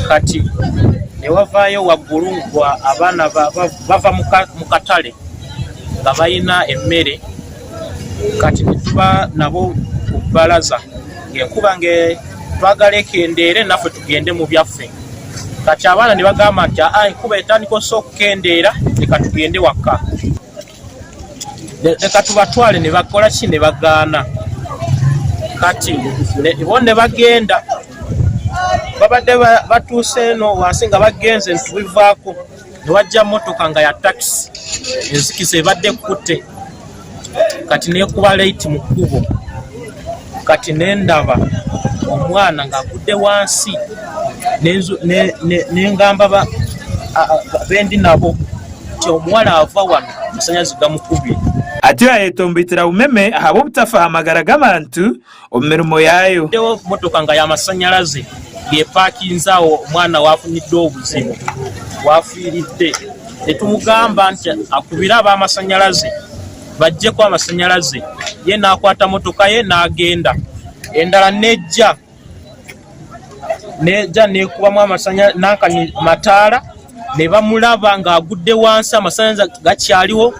Kati newavaayo waggulu ngu abaana bava mu katale nga balina emmere kati netuba nabo ku bbalaza ng'enkuba nge twagala ekendeere naffe tugende mu byaffe. Kati abaana ne bagamba nti aa enkuba etandika osa okukendeera leka tugende waka. Leka tubatwale ne bakola ki ne bagaana. Kati bo ne bagenda babadde batuuse eno wansi nga bagenze ntubivaako ne wajja mmotoka nga ya takisi enzikiza ebadde ekutte kati nekuba late mu kkubo kati nendaba omwana ng'agudde wansi nengamba bendi nabo nti omuwala ava wano amasanyalaze gamukubye. Atyo yaayetomboitera Umeme ahabw'obutafa aha magara g'abantu omu mirimo yaayo. Waddewo mmotoka nga ya masanyalaze ng'epaakinze awo omwana w'afunidde obuzibu w'afiiridde ne tumugamba nti akubire ab'amasanyalaze baggyeko amasanyalaze ye n'akwata mmotoka ye n'agenda. Endala n'ejja n'ejja n'ekubamu amasanyalaze nankani mataala ne bamulaba ng'agudde wansi amasanyalaze gakyaliwo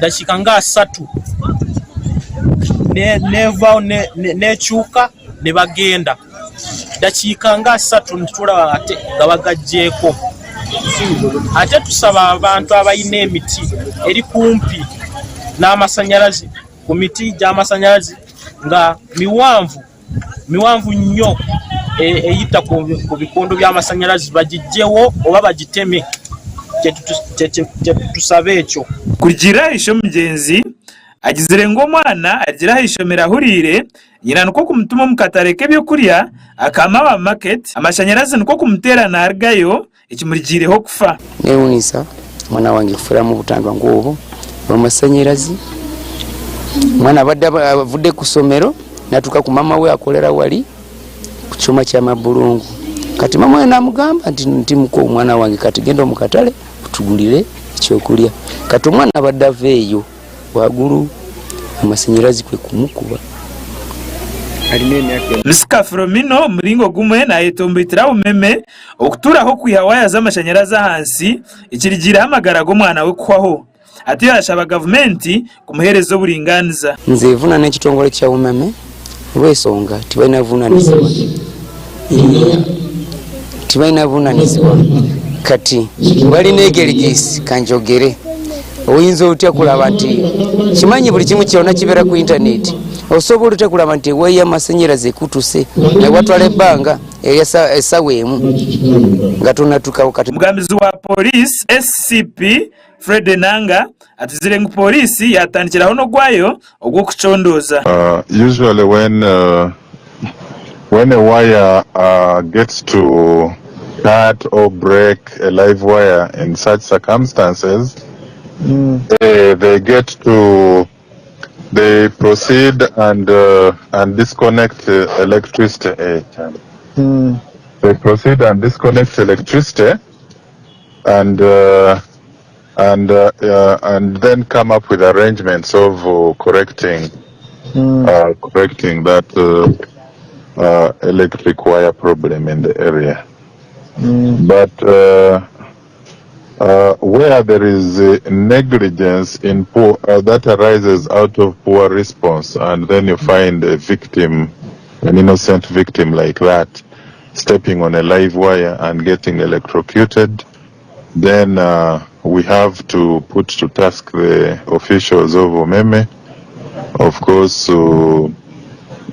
dakiika nga asatu nevaawo nekyuka ne bagenda dakiika nga asatu netulaba ate nga bagajjeeko ate tusaba abantu abalina emiti eri kumpi n'amasanyalaze ku miti gy'amasanyalaze nga miwanvu miwanvu nnyo eyita ku bikondo by'amasanyalaze bagijjewo oba bagiteme kyetusaba ekyo. Kurugiirira aha ishe omugyenzi agizire ngu omwana agiire aha ishomero ahuriire, nyina nikwo kumutuma omu katare k'ebyokurya aka Mawa Market, amashanyarazi nikwo kumuteera narugayo ekimurigiireho kufa. Newunisa omwana wange kufiramu obutandwa nk'obwo obw'amasanyarazi. Omwana abadde avudde ku ssomero natuuka ku maama we akolera wali ku kyuma kya mabulungu. Kati maama we namugamba nti nti muko omwana wange kati genda omu katale otugulire ekyokulya. Kati omwana abadde ava eyo wagulu amasanyarazi kwe kumukuba. Misika Filomino omuringo gumwe nayetomboitira Umeme okutuuraho okwiha waaya z'amashanyarazi ahansi ekirigiireho amagara g'omwana we kuhwaho. Atyo yaashaba gavumenti kumuheereza oburingaaniza. Nze vunana ekitongole kya Umeme olw'ensonga tibalina buvunanizibwa tibalina buvunanizibwa kati balina egeligisi kanjogere oyinza otya kulaba nti kimanyi buli kimu kyona kibeera ku intaneti osobola otya kulaba nti eweeyo amasanyalaze ekutuse newatwala ebbanga esawa emu nga tonatukawo kati Omugambizi wa Pooriisi SCP Fred Enanga atizire ngu Pooriisi yaatandikiraho n'ogwayo ogw'okucondooza. Usually when when a wire gets to cut or break a live wire in such circumstances, they get to they proceed and and disconnect electricity. They proceed and disconnect electricity and and uh, uh, and then come up with arrangements of uh, correcting uh, correcting that uh, uh, electric wire problem in the area. But uh, uh, where there is uh, negligence in poor uh, that arises out of poor response, and then you find a victim, an innocent victim like that, stepping on a live wire and getting electrocuted, then uh, we have to put to task the officials of Umeme. Of course, uh,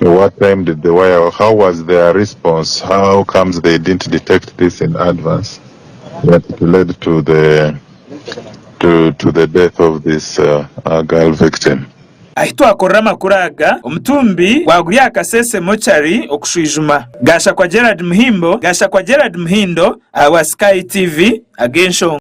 what time did the wire, how was their response? How comes they didn't detect this in advance? That it led to the to, to the death of this uh, uh, girl victim. Ahi twakorera amakuru aga, omutumbi gwaguri aha Kasese Mortuary okushwijuma. Gashakwa Gerald Muhimbo Gashakwa Gerald Muhindo ahabwa Sky TV ag'enshonga.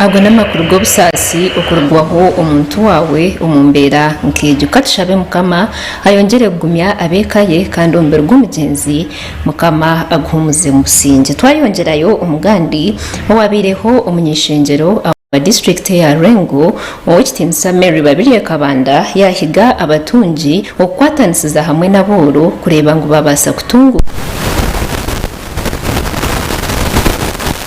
Ago n'amakuru g'obusaasi okurugwaho omuntu waawe omu mbeera nk'egyo. Ka tushabe Mukama ayongyere kugumya ab'eka ye kandi omubiri gw'omugyenzi Mukama aguhumuze omu busingye. Twayongyerayo omugandi owabaireho omuny'eishengyero wa disiturikiti eya Lwengo, Ow'ekitiinisa Mary Babirye Kabanda yaahiga abatungi okukwatanisiza hamwe n'abooro kureeba ngu baabaasa kutunguuka.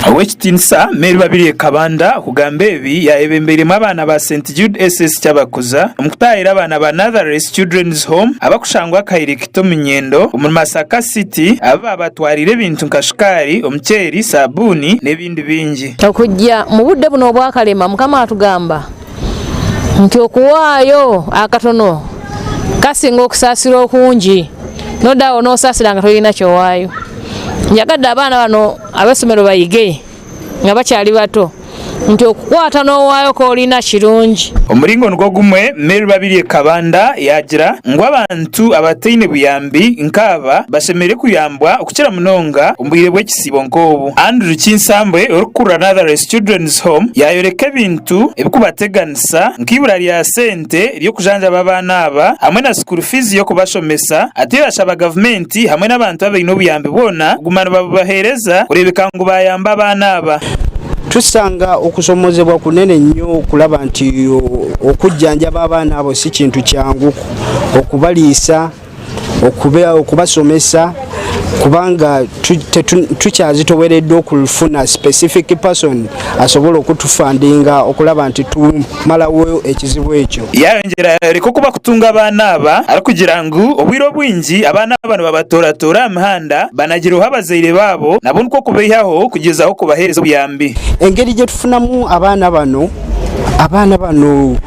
Ow'ekitiinisa Mary Babirye Kabanda okugamba ebi yaayebembeiremu abaana ba St Jude SS Kyabakuza omu kutaahirira abaana ba Nazareth Children's Home abakushangwa Kairikiti omu Nyendo omuri Masaka City abu baabatwariire ebintu nka shukaari, omuceeri, saabuuni n'ebindi bingi. Okujja mu budde buno obw'akalema Mukama atugamba nti okuwaayo akatono kasinga okusaasira okungi nodda awo n'osaasira nga tolina ky'owaayo. Njagadde abaana bano ab'essomero bayige nga bakyali bato nti okukwata n'owaayo k'olina kirungi. Omuringo nigwo gumwe, Mary Babirye Kabanda yaagira ngu abantu abataine buyambi nk'aba bashemereire kuyambwa okukira munonga omu bwire bw'ekisiibo nk'obu. Andrew Kinsambwe orikukurira Nazareth Children's Home yaayoreka ebintu ebirikubateganisa nk'eibura rya sente ry'okujanjaba abaana aba hamwe na school fees y'okubashomesa atyo yaashaba gavumenti hamwe n'abantu abaine obuyambi bwona kuguma nibabubaheereza kureebeka ngu baayamba abaana aba. Tusanga okusomozebwa kunene nnyo okulaba nti okujjanjaba abaana abo si kintu kyangu, okubaliisa, okubasomesa kubanga tukyazitowereddwa okufuna specific person asobola okutufandinga okulaba nti tumalawo ekizibu ekyo. Yayongyera yayoreka oku bakutunga abaana aba arikugira ngu obwire obwingi abaana aba nibabatoratoora aha mihanda banagirweho abazaire baabo nabo nikwo kubaihaho kugyezaho kubaheereza obuyambi. Engeri gyetufunamu abaana bano, abaana bano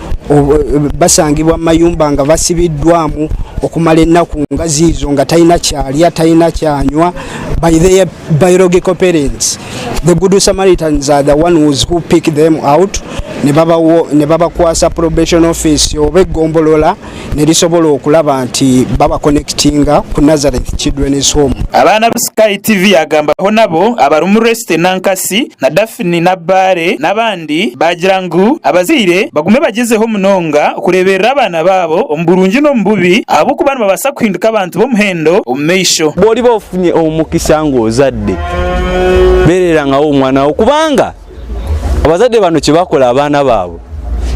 basangibwa mu mayumba nga basibiddwamu okumala ennaku nga ziizo nga talina kyalya talina kyanywa by their biological parents. The good Samaritans are the ones who pick them out ne babakwasa probation office oba eggombolola ne lisobola okulaba nti babakonectinga ku Nazareth Children's Home. Abaana abu Sky TV yaagambaho nabo abarimu Resty Nankasi na Daphne Nabbaale n'abandi baagira ngu abazaire bagume bagyezeho munonga kureeberera abaana baabo omu burungi n'omu bubi ahabw'okuba nibabaasa kuhinduka abantu b'omuhendo omu maisho. Bw'oliba ofunye omukisa ng'ozadde, beererangawo omwana wo kubanga abazadde bano kye bakola abaana baabwe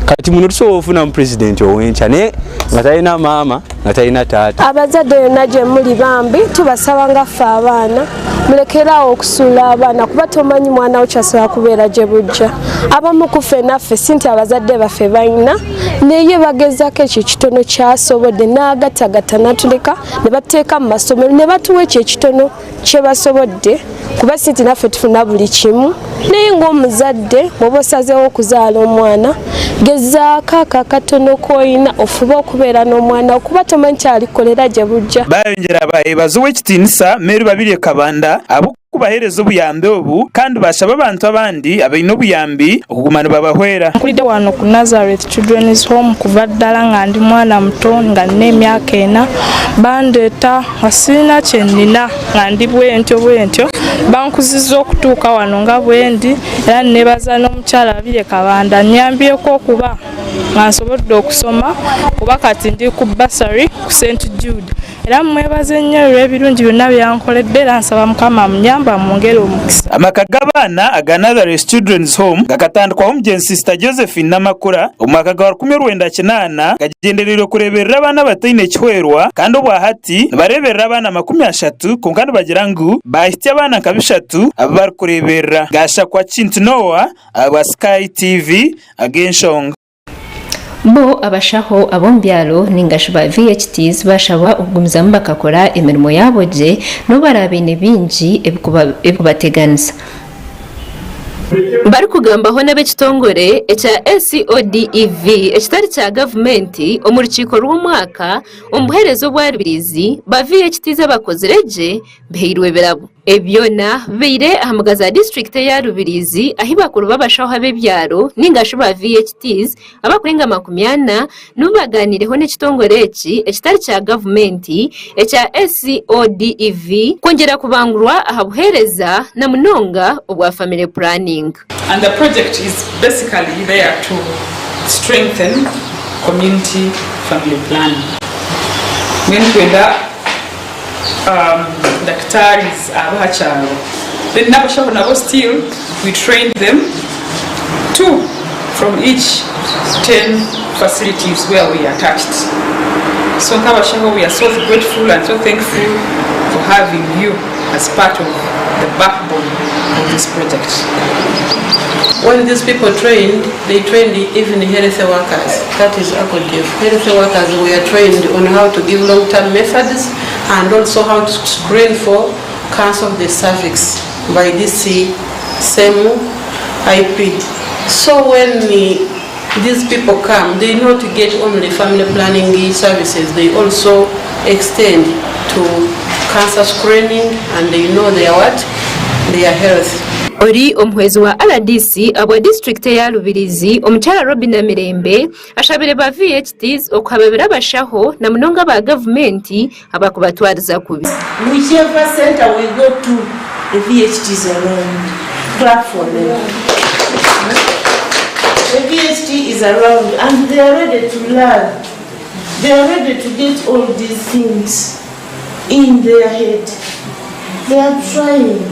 kati muno tusobola ofunamu pulezidenti ow'enkya naye nga talina maama nga talina taata. Abazadde yonna gye muli bambi tubasaba nga ffe abaana mulekeraawo okusuula abaana kuba tomanyi mwana wo kyasobola kubeera gye bujja. Abamu ku ffe naffe si nti abazadde baffe balina naye bagezaako ekyo ekitono kyasobodde n'agattagatta n'atuleka ne batuteeka mu masomero ne batuwa ekyo ekitono kye basobodde kuba si nti naffe tufuna buli kimu naye ng'omuzadde bw'oba osazeewo okuzaala omwana gezaako ako akatono k'olina ofube okubeera n'omwana wo kuba tomanyi kyalikolera gye bujja. Baayongyera baayebaza Ow'ekitiinisa Mary Babirye Kabanda ahabw'okubaheereza obuyambi obu kandi baashaba abantu abandi abaine obuyambi okuguma nibabahwera. Nkulidde wano ku Nazareth Children's Home kuva ddala nga ndi mwana muto nga nina emyaka ena bandeeta nga sirina kye nnina nga ndi bwentyo bwentyo bankuzizza okutuuka wano nga bwendi era nebaza n'omukyala Babirye Kabanda annyambyeko okuba nga nsobodde okusoma kuba kati ndi ku bursary ku St Jude era mmwebaze nnyo olw'ebirungi byonna byankoledde era nsaba Mukama amunyambe amwongere omukisa. Amaka g'abaana aga Nazareth Children's Home gakatandikwaho omugyenzi Sister Josephine Namakula omu mwaka gwa 1980 gagyendereire kureeberera abaana abataine kihwerwa kandi obwa hati nibareeberera abaana 30 kwonka nibagira ngu baahitsya abaana nka bishatu abu barikureeberera. Gashakwa Kintu Noah ahabwa Sky TV ag'enshonga. Bo abashaho ab'omu byaro ningashi ba VHTs baashabwa okugumizamu bakakora emirimo yaabo gye n'obu baraabe baine bingi ebirikubateganisa. Barikugambaho n'ab'ekitongore ekya SCODEV ekitari kya gavumenti omu rukiiko rw'omwaka omu buheereza obwa Rubirizi, ba VHTs abakozire gye bahairwe ebirabo. Ebi byona bibaire aha mbuga za disiturikiti eya Rubirizi ahi bakuru b'abashaho ab'ebyaro ninga shi ba VHTs abakurenga 40 nibo baganiireho n'ekitongore eki ekitari kya gavumenti ekya SCODEV kwongyera kubangurwa aha buheereza na munonga obwa family planning. And the project is basically there to strengthen community family planning. Mbwenu twenda um, dakitaris ab'aha kyaro then n'abashaho nabo still we trained them two from each 10 facilities where we attached. So nk'abashaho we are so grateful and so thankful for having you as part of the backbone of this project. When these people trained, they trained even health workers, that is ACODEF. Health workers were trained on how to give long-term methods and also how to screen for cancer of the cervix by this same IP. So when these people come, they not get only family planning services, they also extend to cancer screening and they know their what? Their health. Ori omuhwezi wa rdc ahabwa disiturikiti eya Rubirizi, Omukyara Robinah Mirembe ashabire ba VHTs okuhababira abashaho na munonga aba gavumenti abakubatwariza kubi. Whichever center we go to, the VHT is around. Clap for them. The VHT is around and they are ready to learn. They are ready to get all these things in their head. They are trying.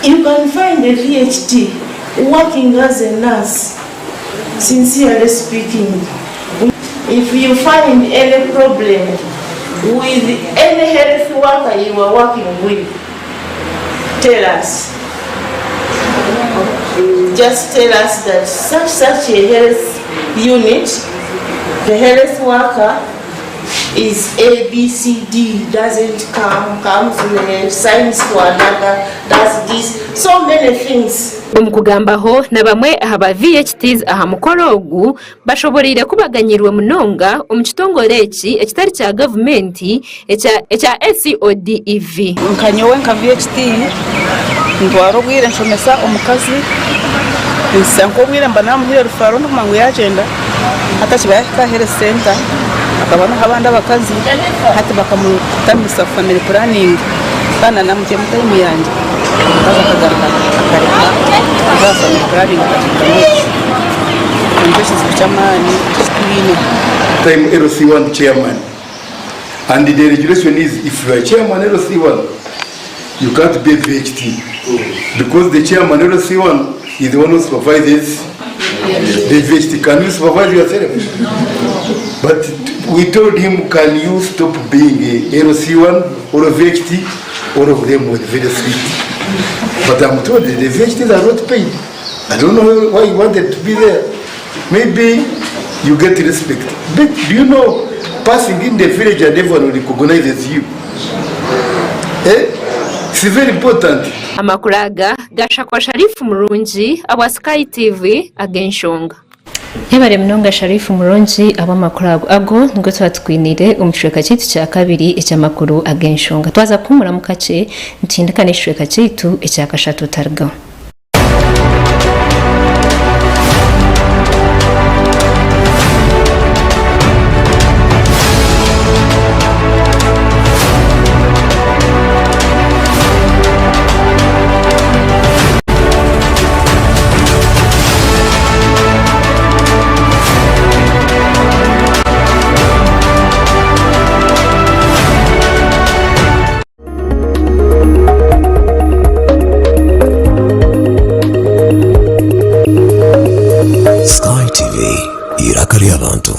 You can find a VHT working as a nurse, sincerely speaking. If you find any problem with any health worker you are working with, tell us. Just tell us that such a health unit, the health worker is A, B, C, D, doesn't come, comes late, signs for another, does this, so many things. Omu kugambaho na bamwe aha ba VHTs aha mukoro ogu, bashoboreire ku baganyirwe munonga omu kitongore eki ekitari kya gavumenti ekya ekya SCODEV. Nka nyowe nka VHT ntwara obwire nshomesa omukazi nsya nk'obwire mba namuhaire rufaro ndikumanya ngu yagyenda hati akiba yahika aha health center hakaba hariho abandi abakazi hati bakamutamisa family planning kandi nanamugyemu time yangye omukazi akagaruka akareka kuza aha family planning akagyenda n'ekyo nikyo kizibu ky'amaani eki twine. Time LC1 chairman and the regulation is if you are chairman LC1 you can't be a VHT because the chairman LC1 is the one who supervises the VHT. Can you supervise yourself? But we told him, can you stop being a LC1 or a VHT? All of them were very sweet. But I'm told the VHTs are not paid. I don't know why you wanted to be there. Maybe you get respect. But do you know, passing in the village and everyone recognizes you. Eh? It's very important. Amakuru aga gashakwa Sharifu Murungi abwa Sky TV ag'enshonga. Yebare munonga Sharifu Murungi ahabw'amakuru ago. Ago nigo twaba tukwiniire omu kicweka kyaitu kya kabiri eky'amakuru ag'enshonga. Twaza kuhuumuramu kakye nituhindika n'ekicweka kyaitu ekya kashatu otarugaho. Sky TV, eiraka ry'abantu.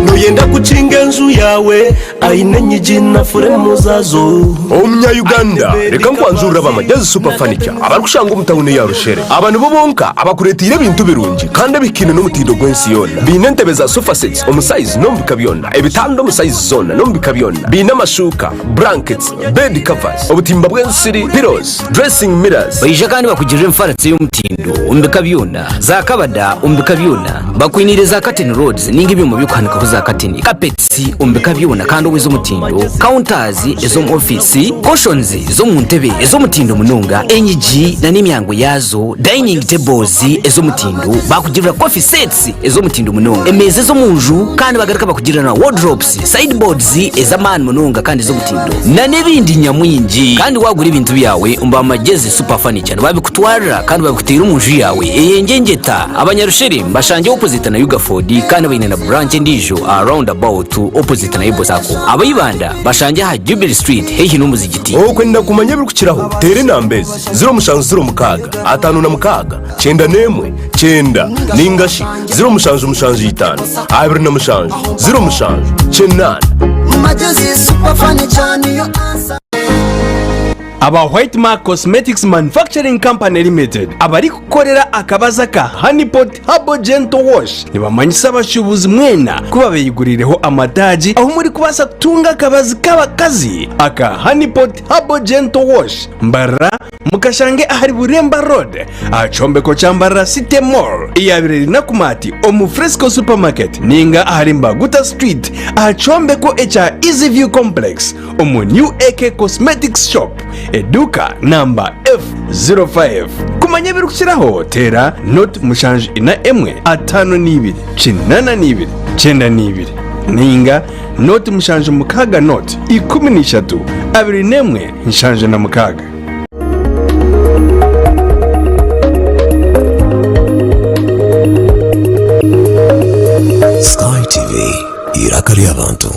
Noyenda kukinga enju yaawe aine enyigi na furemu zaazo. Omunya-Uganda, reka nkwanjurire aba Magyezi Super Furniture abarikushangwa omu tawuni ya Rushere. Aba nibo bonka abakureeteire ebintu birungi kandi ebihikaine n'omutindo gw'ensi yoona. Baine entebe za sofa sets omu sayizi n'omu bika byona, ebitanda omu sayizi zoona n'omu bika byona. Baine amashuuka, blankets, bed covers, obutimba bw'ensiri, pillows, dressing mirrors. Baija kandi bakugirire emifaratsi ey'omutindo omu bika byona, za kabada omu bika byona. Bakwiniire za curtain rods ninga ebyoma by'okuhanikaho za kateni, carpets omu bika byona kandi ow'ez'omutindo, counters ez'omu ofiisi, cushions z'omu ntebe ez'omutindo munonga, enyigi na n'emyango yaazo, dining tables ez'omutindo, bakugirira coffee sets ez'omutindo munonga, emeeza ez'omu nju kandi bagaruka bakugirira na wardrobes, sideboards ez'amaani munonga kandi ez'omutindo na n'ebindi nyamwingi. Kandi waagura ebintu byawe omu ba Magyezi Super Furniture nibabikutwarira kandi babikuteera omu nju yaawe eyengyengyeta. Abanyarusheri mbashangye opposite na Ugaford kandi baine na branch endiijo aha round about opposite na Ebo Sacco. Aba Ibanda bashangye aha Jubilee Street haihi n'omuzigiti. Okwenda kumanya ebirikukiraho, teera enamba ezi, 0706 56 91 90 nainga shi 0775 27 07 8. Aba White Mark Cosmetics Manufacturing Company Limited abarikukorera akabazi aka Honey Pot Herbal Gentle Wash nibamanyisa abashuubuzi mwena ku babeyiguriireho amataagi ahu murikubaasa kutunga akabazi k'abakazi aka Honey Pot Herbal Gentle Wash Mbarara mukashange ahari Buremba Road aha kyombeko kya Mbarara City Mall eyabaire eri Nakumatt omu Fresco Supermarket ninga ahari Mbaguta Street aha kyombeko ekya Easy View Complex omu New AK Cosmetics Shop, eduuka namba F05. Kumanya ebirikukiraho teera nought 74 52 82 92 ninga nought 76 nought 13 21 76. Sky TV, eiraka ry'abantu.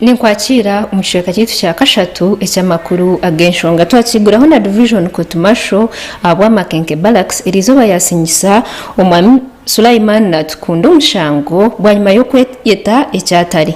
Ninkwakiira omu kicweka kyaitu kya kashatu eky'amakuru ag'enshonga. Twakiguraho na Division Court Martial ahabwa Makenke Barracks eriizooba yasinyisa Omwami Sulaiman Natukunda omushango bwanyima y'okweyeta eki atari.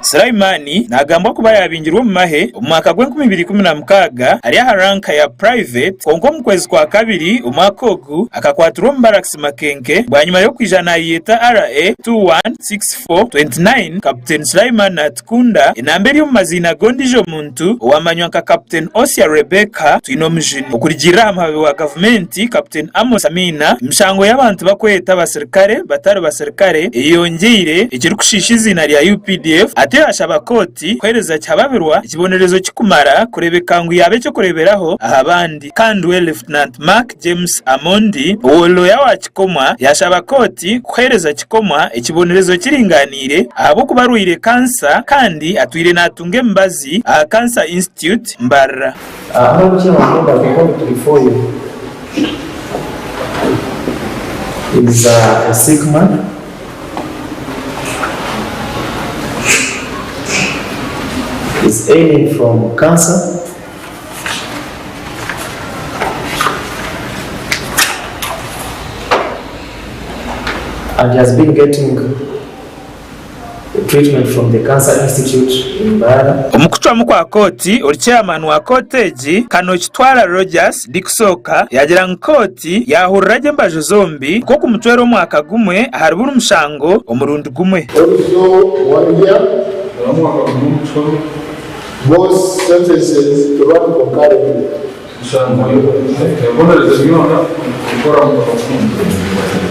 Sulaimani naagambwa kuba yaabingirwe omu mahe omu mwaka gw'enkumi ibiri ikumi na mukaaga ari aha ranka ya Private kwonka omu kwezi kwa kabiri omwaka ogu akakwatirwa omu Barracks Makenke bwanyima y'okwija naayeyeta RA 216429 Captain Sulaiman Natukunda enamba eri omu maziina g'ondiijo muntu owamanywa nka Captain Osia Rebecca Twinomujuni. Okurugiirira aha muhababi wa gavumenti Captain Amos Amiina, emishango y'abantu bakweyeta abasirikare batari basirikare eyeyongyeire ekirikushiisha eiziina rya UPDF atyo yashaba kooti kuheereza Kihababirwa ekibonerezo kikumara kureebeka ngu yaaba eky'okureeberaho aha bandi. Kandi we Lieutenant Mark James Amondi owo looya wa Kikomwa yashaba kooti kuheereza Kikomwa ekibonerezo kiringaniire ahabw'okuba arwaire kansa kandi atwire natunga emibazi aha Cancer Institute Mbarara. Honourable Chairman members, the point before you is a sick man. Is ailing from cancer. And he has been getting treatment from the Cancer Institute in Mbarara. Omu kucwamu kwa kooti, ori chairman wa kooti egi, Kanokitwara Rogers Dikusooka yaagira ngu kooti yaahurira gye embaju zombi nikwo kumutwera omwaka gumwe ahari buri mushango omurundi gumwe. Also one year, both sentences to run concurrently.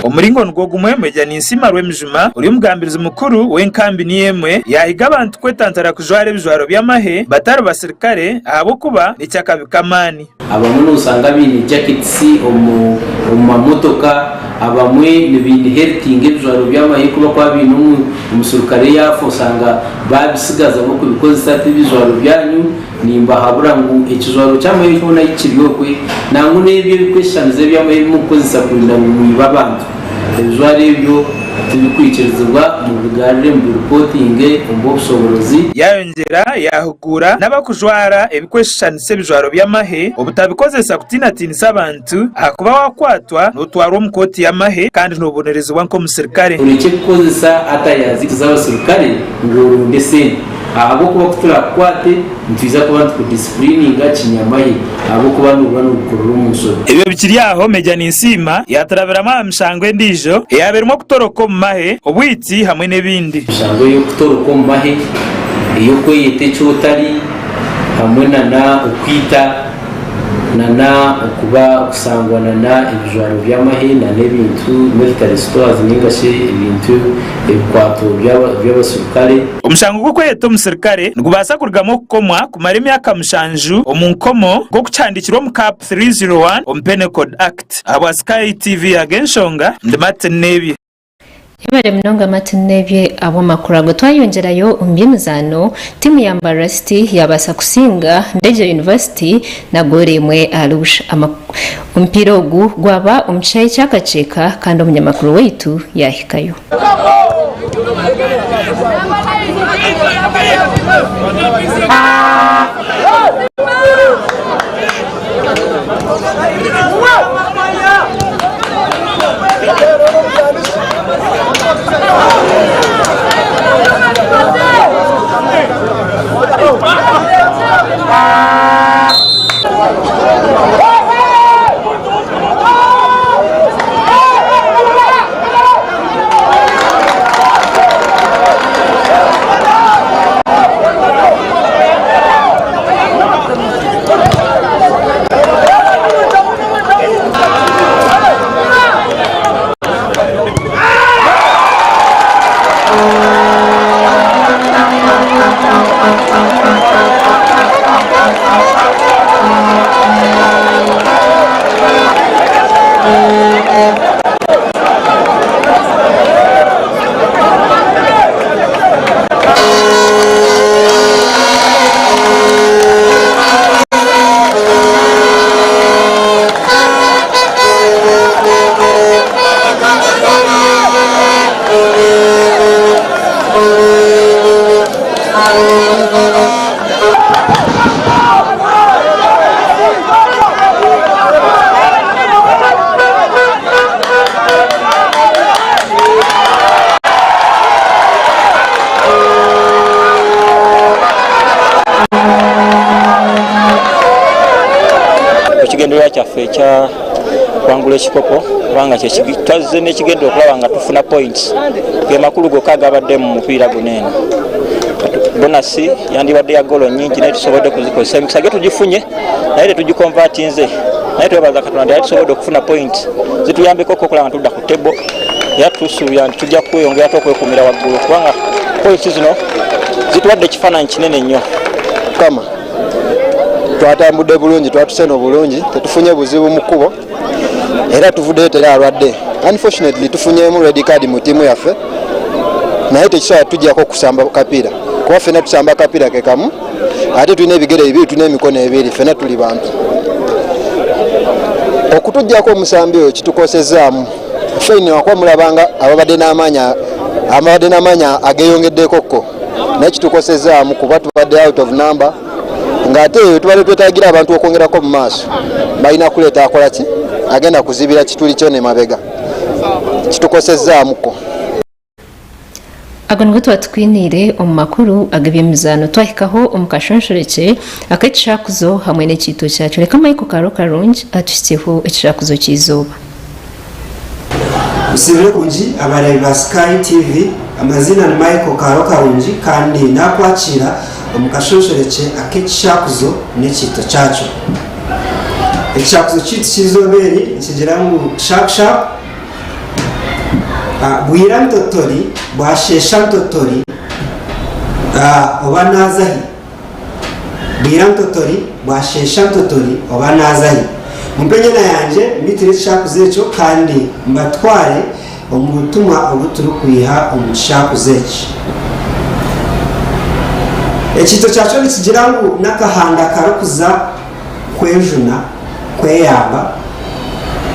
Omuringo nigwo gumwe, Meja Ninsiima Rwemijuma, ori omugambirizi mukuru w'enkambi niyo emwe, yaahiga abantu kwetantara kujwara ebijwaro by'amahe batari basirikare ahabw'okuba n'eky'akabi k'amaani. Abamwe noshanga baine jackets omu mamotoka, abamwe niba-inheritinga ebijwaro by'amahe ku barikuba baine omuserukare yaafa oshanga baabisigaza barikubikozesa ti bijwaro byanyu. Nimbahabura ngu ekijwaro ky'amahe kyona ahi kiri okwe, nangwa n'ebyo ebikweshushaniriza eby'amahe ebi murikukozesa kwenda ngu mwibe abantu. Ebijwaro ebyo tibikwikirizibwa, mubigarure mubiripotinge omu b'obushoboorozi. Yaayongyera yaahuguura n'abakujwara ebikweshushanisa ebijwaro by'amahe obutabikozesa kutiinatiinisa abantu ahakuba waakwatwa nootwarwa omu kooti y'amahe kandi noobonerezibwa nk'omusirikare. Orekye kukozesa ataya zaitu z'abasirikare ngu oronde esente ahabw'okuba ku turaakukwate nitwija kuba nitukudisipurininga kinyamahe ahabw'okuba nooba noobikorera omu nshobe. Ebyo bikiri aho, Meja Ninsiima yaaturabiramu aha mishango endiijo eyaaba erimu okutoroka omu mahe, obwitsi hamwe n'ebindi. Emishango ey'okutoroka omu mahe, ey'okweyeta eki otari hamwe nana okwita nana okuba okusangwa nana ebijwaro by'amahe nana ebintu, military stores, ninga shi ebintu ebikwato by'abasirukare. Omushango gw'okweyeta omusirukare nigubaasa kurugamu okukomwa kumara emyaka mushanju omu nkomo nk'oku kihandiikirwe omu Cap 301 omu Penal Code Act. Ahabwa Sky TV Ag'enshonga, ndi Martin Nebye. Yebare munonga Martin Nebye ahabw'amakuru ago. Twayongyerayo omu by'emizaano, tiimu ya Mbarara City yaabaasa kusinga Ndejje University na goolo emwe ahari busha. Omupiira ogu gwaba omu kishaayi kya Kakyeka kandi omunyamakuru waitu yaahikayo. Ekigendererwa kyaffe ekya kuwangula ekikopo kubanga twazze n'ekigendererwa okulaba nga tufuna points ge makulu gokka agabadde mu mupiira guno eno. Bonasi yandibadde ya goolo nyingi naye tusobodde kuzikozesa emikisa gye tugifunye naye tetugikonvatinze naye twebaza Katonda nti tusobodde okufuna point zituyambeko okulaba nga tudda ku table era tusuubira nti tujja kweyongera ate okwekumira waggulu kubanga points zino zituwadde ekifaananyi kinene nnyo. Kama twatambudde bulungi twatuse no bulungi tetufunye buzibu mu kkubo era tuvuddeyo teri alwadde. Unfortunately tufunyemu red card mu ttiimu yaffe naye tekisobola tujjako kusamba kapiira kuba ffena tusamba kapiira ke kamu ate tulina ebigere bibiri tulina emikono ebiri ffena tuli bantu. Okutujjako omusambi oyo kitukosezaamu ffe wakuba mulabanga ababadde n'amaanyi ababadde n'amaanyi ageyongeddeko ko naye kitukosezaamu kuba tubadde out of number ng'ate eyo tubadde twetagira abantu okwongerako mu maaso balina kuleeta akola ki agenda kuzibira kituli kyo ne mabega kitukosezaamuko. Ago nigo twatukwiniire omu makuru ag'eby'emizaano. Twahikaho omu kashonshorekye ak'ekishakuzo hamwe n'ekiito kyakyo. Reka Michael Kaaro Karungi atuhitsyeho ekishakuzo ky'eizooba. Musiibire kurungi abareebi ba Sky TV, amaziina ni Michael Kaaro Karungi kandi nakwakiira omu kashonshorekye ak'ekishakuzo n'ekiito kyakyo. Ekishakuzo kyaitu ky'eizooba eri nikigira ngu sharp sharp, bwira ntotori bwasheesha ntotori oba naaza hi? Bwira ntotori bwasheesha ntotori oba naaza hi? Mumpe enyena yangye mbitire ekishakuzo ekyo kandi mbatware omu butumwa obu turikwiha omu kishakuzo eki. Ekiito kyakyo nikigira ngu n'akahanda karikuza kwejuna, kweyamba.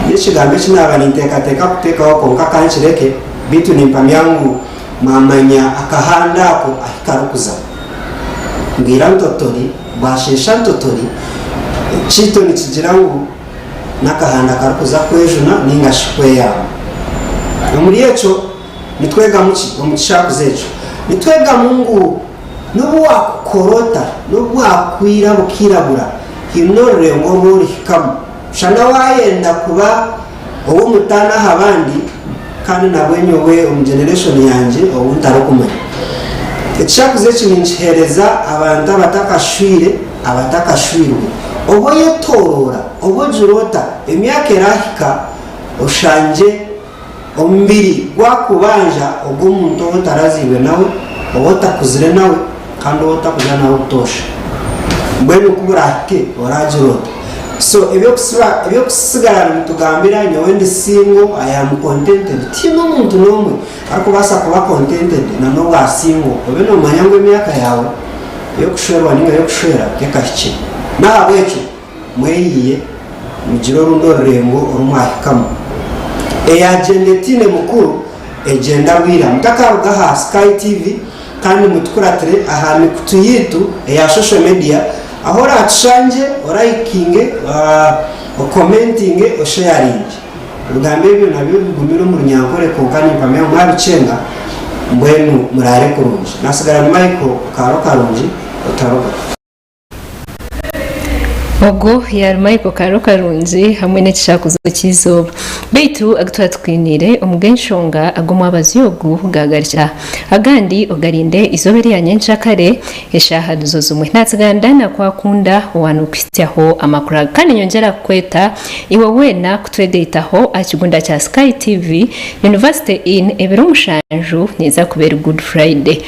N'ekigambo eki naaba ninteekateeka kuteekaho kwonka ka nkireke, beitu nimpamya ngu mwamanya akahanda ako ahi karikuza. Bwira ntotori, bwasheesha ntotori, ekiito nikigira ngu n'akahanda karikuza kwejuna nainga shi kweyamba. Omuri ekyo nitwegamu ki omu kishakuzo ekyo? Nitwegamu ngu n'obu waakukora ota, n'obu bwakwira bukairagura, haine orurengo oru orihikamu. Shana waayenda kuba ow'omutaano aha bandi, kandi nabwe nyowe omu generation yangye ou ntarikumanya. Ekishakuzo eki ninkiheereza abantu abatakashwire, abatakashwirwe. Obu oyetooroora, obu ogira ota, emyaka erahika oshangye omubiri gwakubanja ogw'omuntu ou otarazairwe nawe, ou otakuzire nawe kandi ou otakuza nawe obutoosha. Mbwenu ku burahike oragira ota? So eby'okusigara nitugambira nyowe ndi single, I am contented, tihaine omuntu n'omwe arikubaasa kuba contented na n'obwa single obe noomanya ngu emyaka yaawe y'okushwerwa nainga y'okushwera tekahikire. N'ahabw'ekyo mweyiiye mugire orundi orurengo oru mwahikamu. Eyagyenda etaine mukuru egyenda bwira. Mutakaruga aha Sky TV kandi mutukuratire aha mikutu yaitu eya social media ahu oratushangye orayikinge, okomentinge, osheyaringe. Ebigambo ebyo nabyo bigumire omu Runyankore kwonka nimpamya ngu mwabikyenga mbwenu muraare kurungi. Nasigara ni Michael Kaaro Karungi otaruga. Ogwo yaari Michael Kaaro Karungi hamwe n'ekishakuzo ky'eizooba. Beitu agu twaba tukwiniire omu g'enshonga ag'omwabazyo ogu gaagarukira. Agandi ogarinde eizooba erya nyenkyakare eshaaha nizo zimwe. Naatsigara Nakwakunda owa n'okuhitsyaho amakuru aga. Kandi nyongyera kukweta iwe weena kutwegaitaho aha kigunda kya Sky TV University Inn ebiro mushanju neeza kuba eri Good Friday.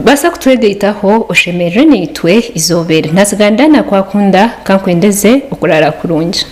Baasa kutwegaitaho oshemererwe naitwe eizooba eri. Naatsigara Nakwakunda ka nkwendeze okuraara kurungi.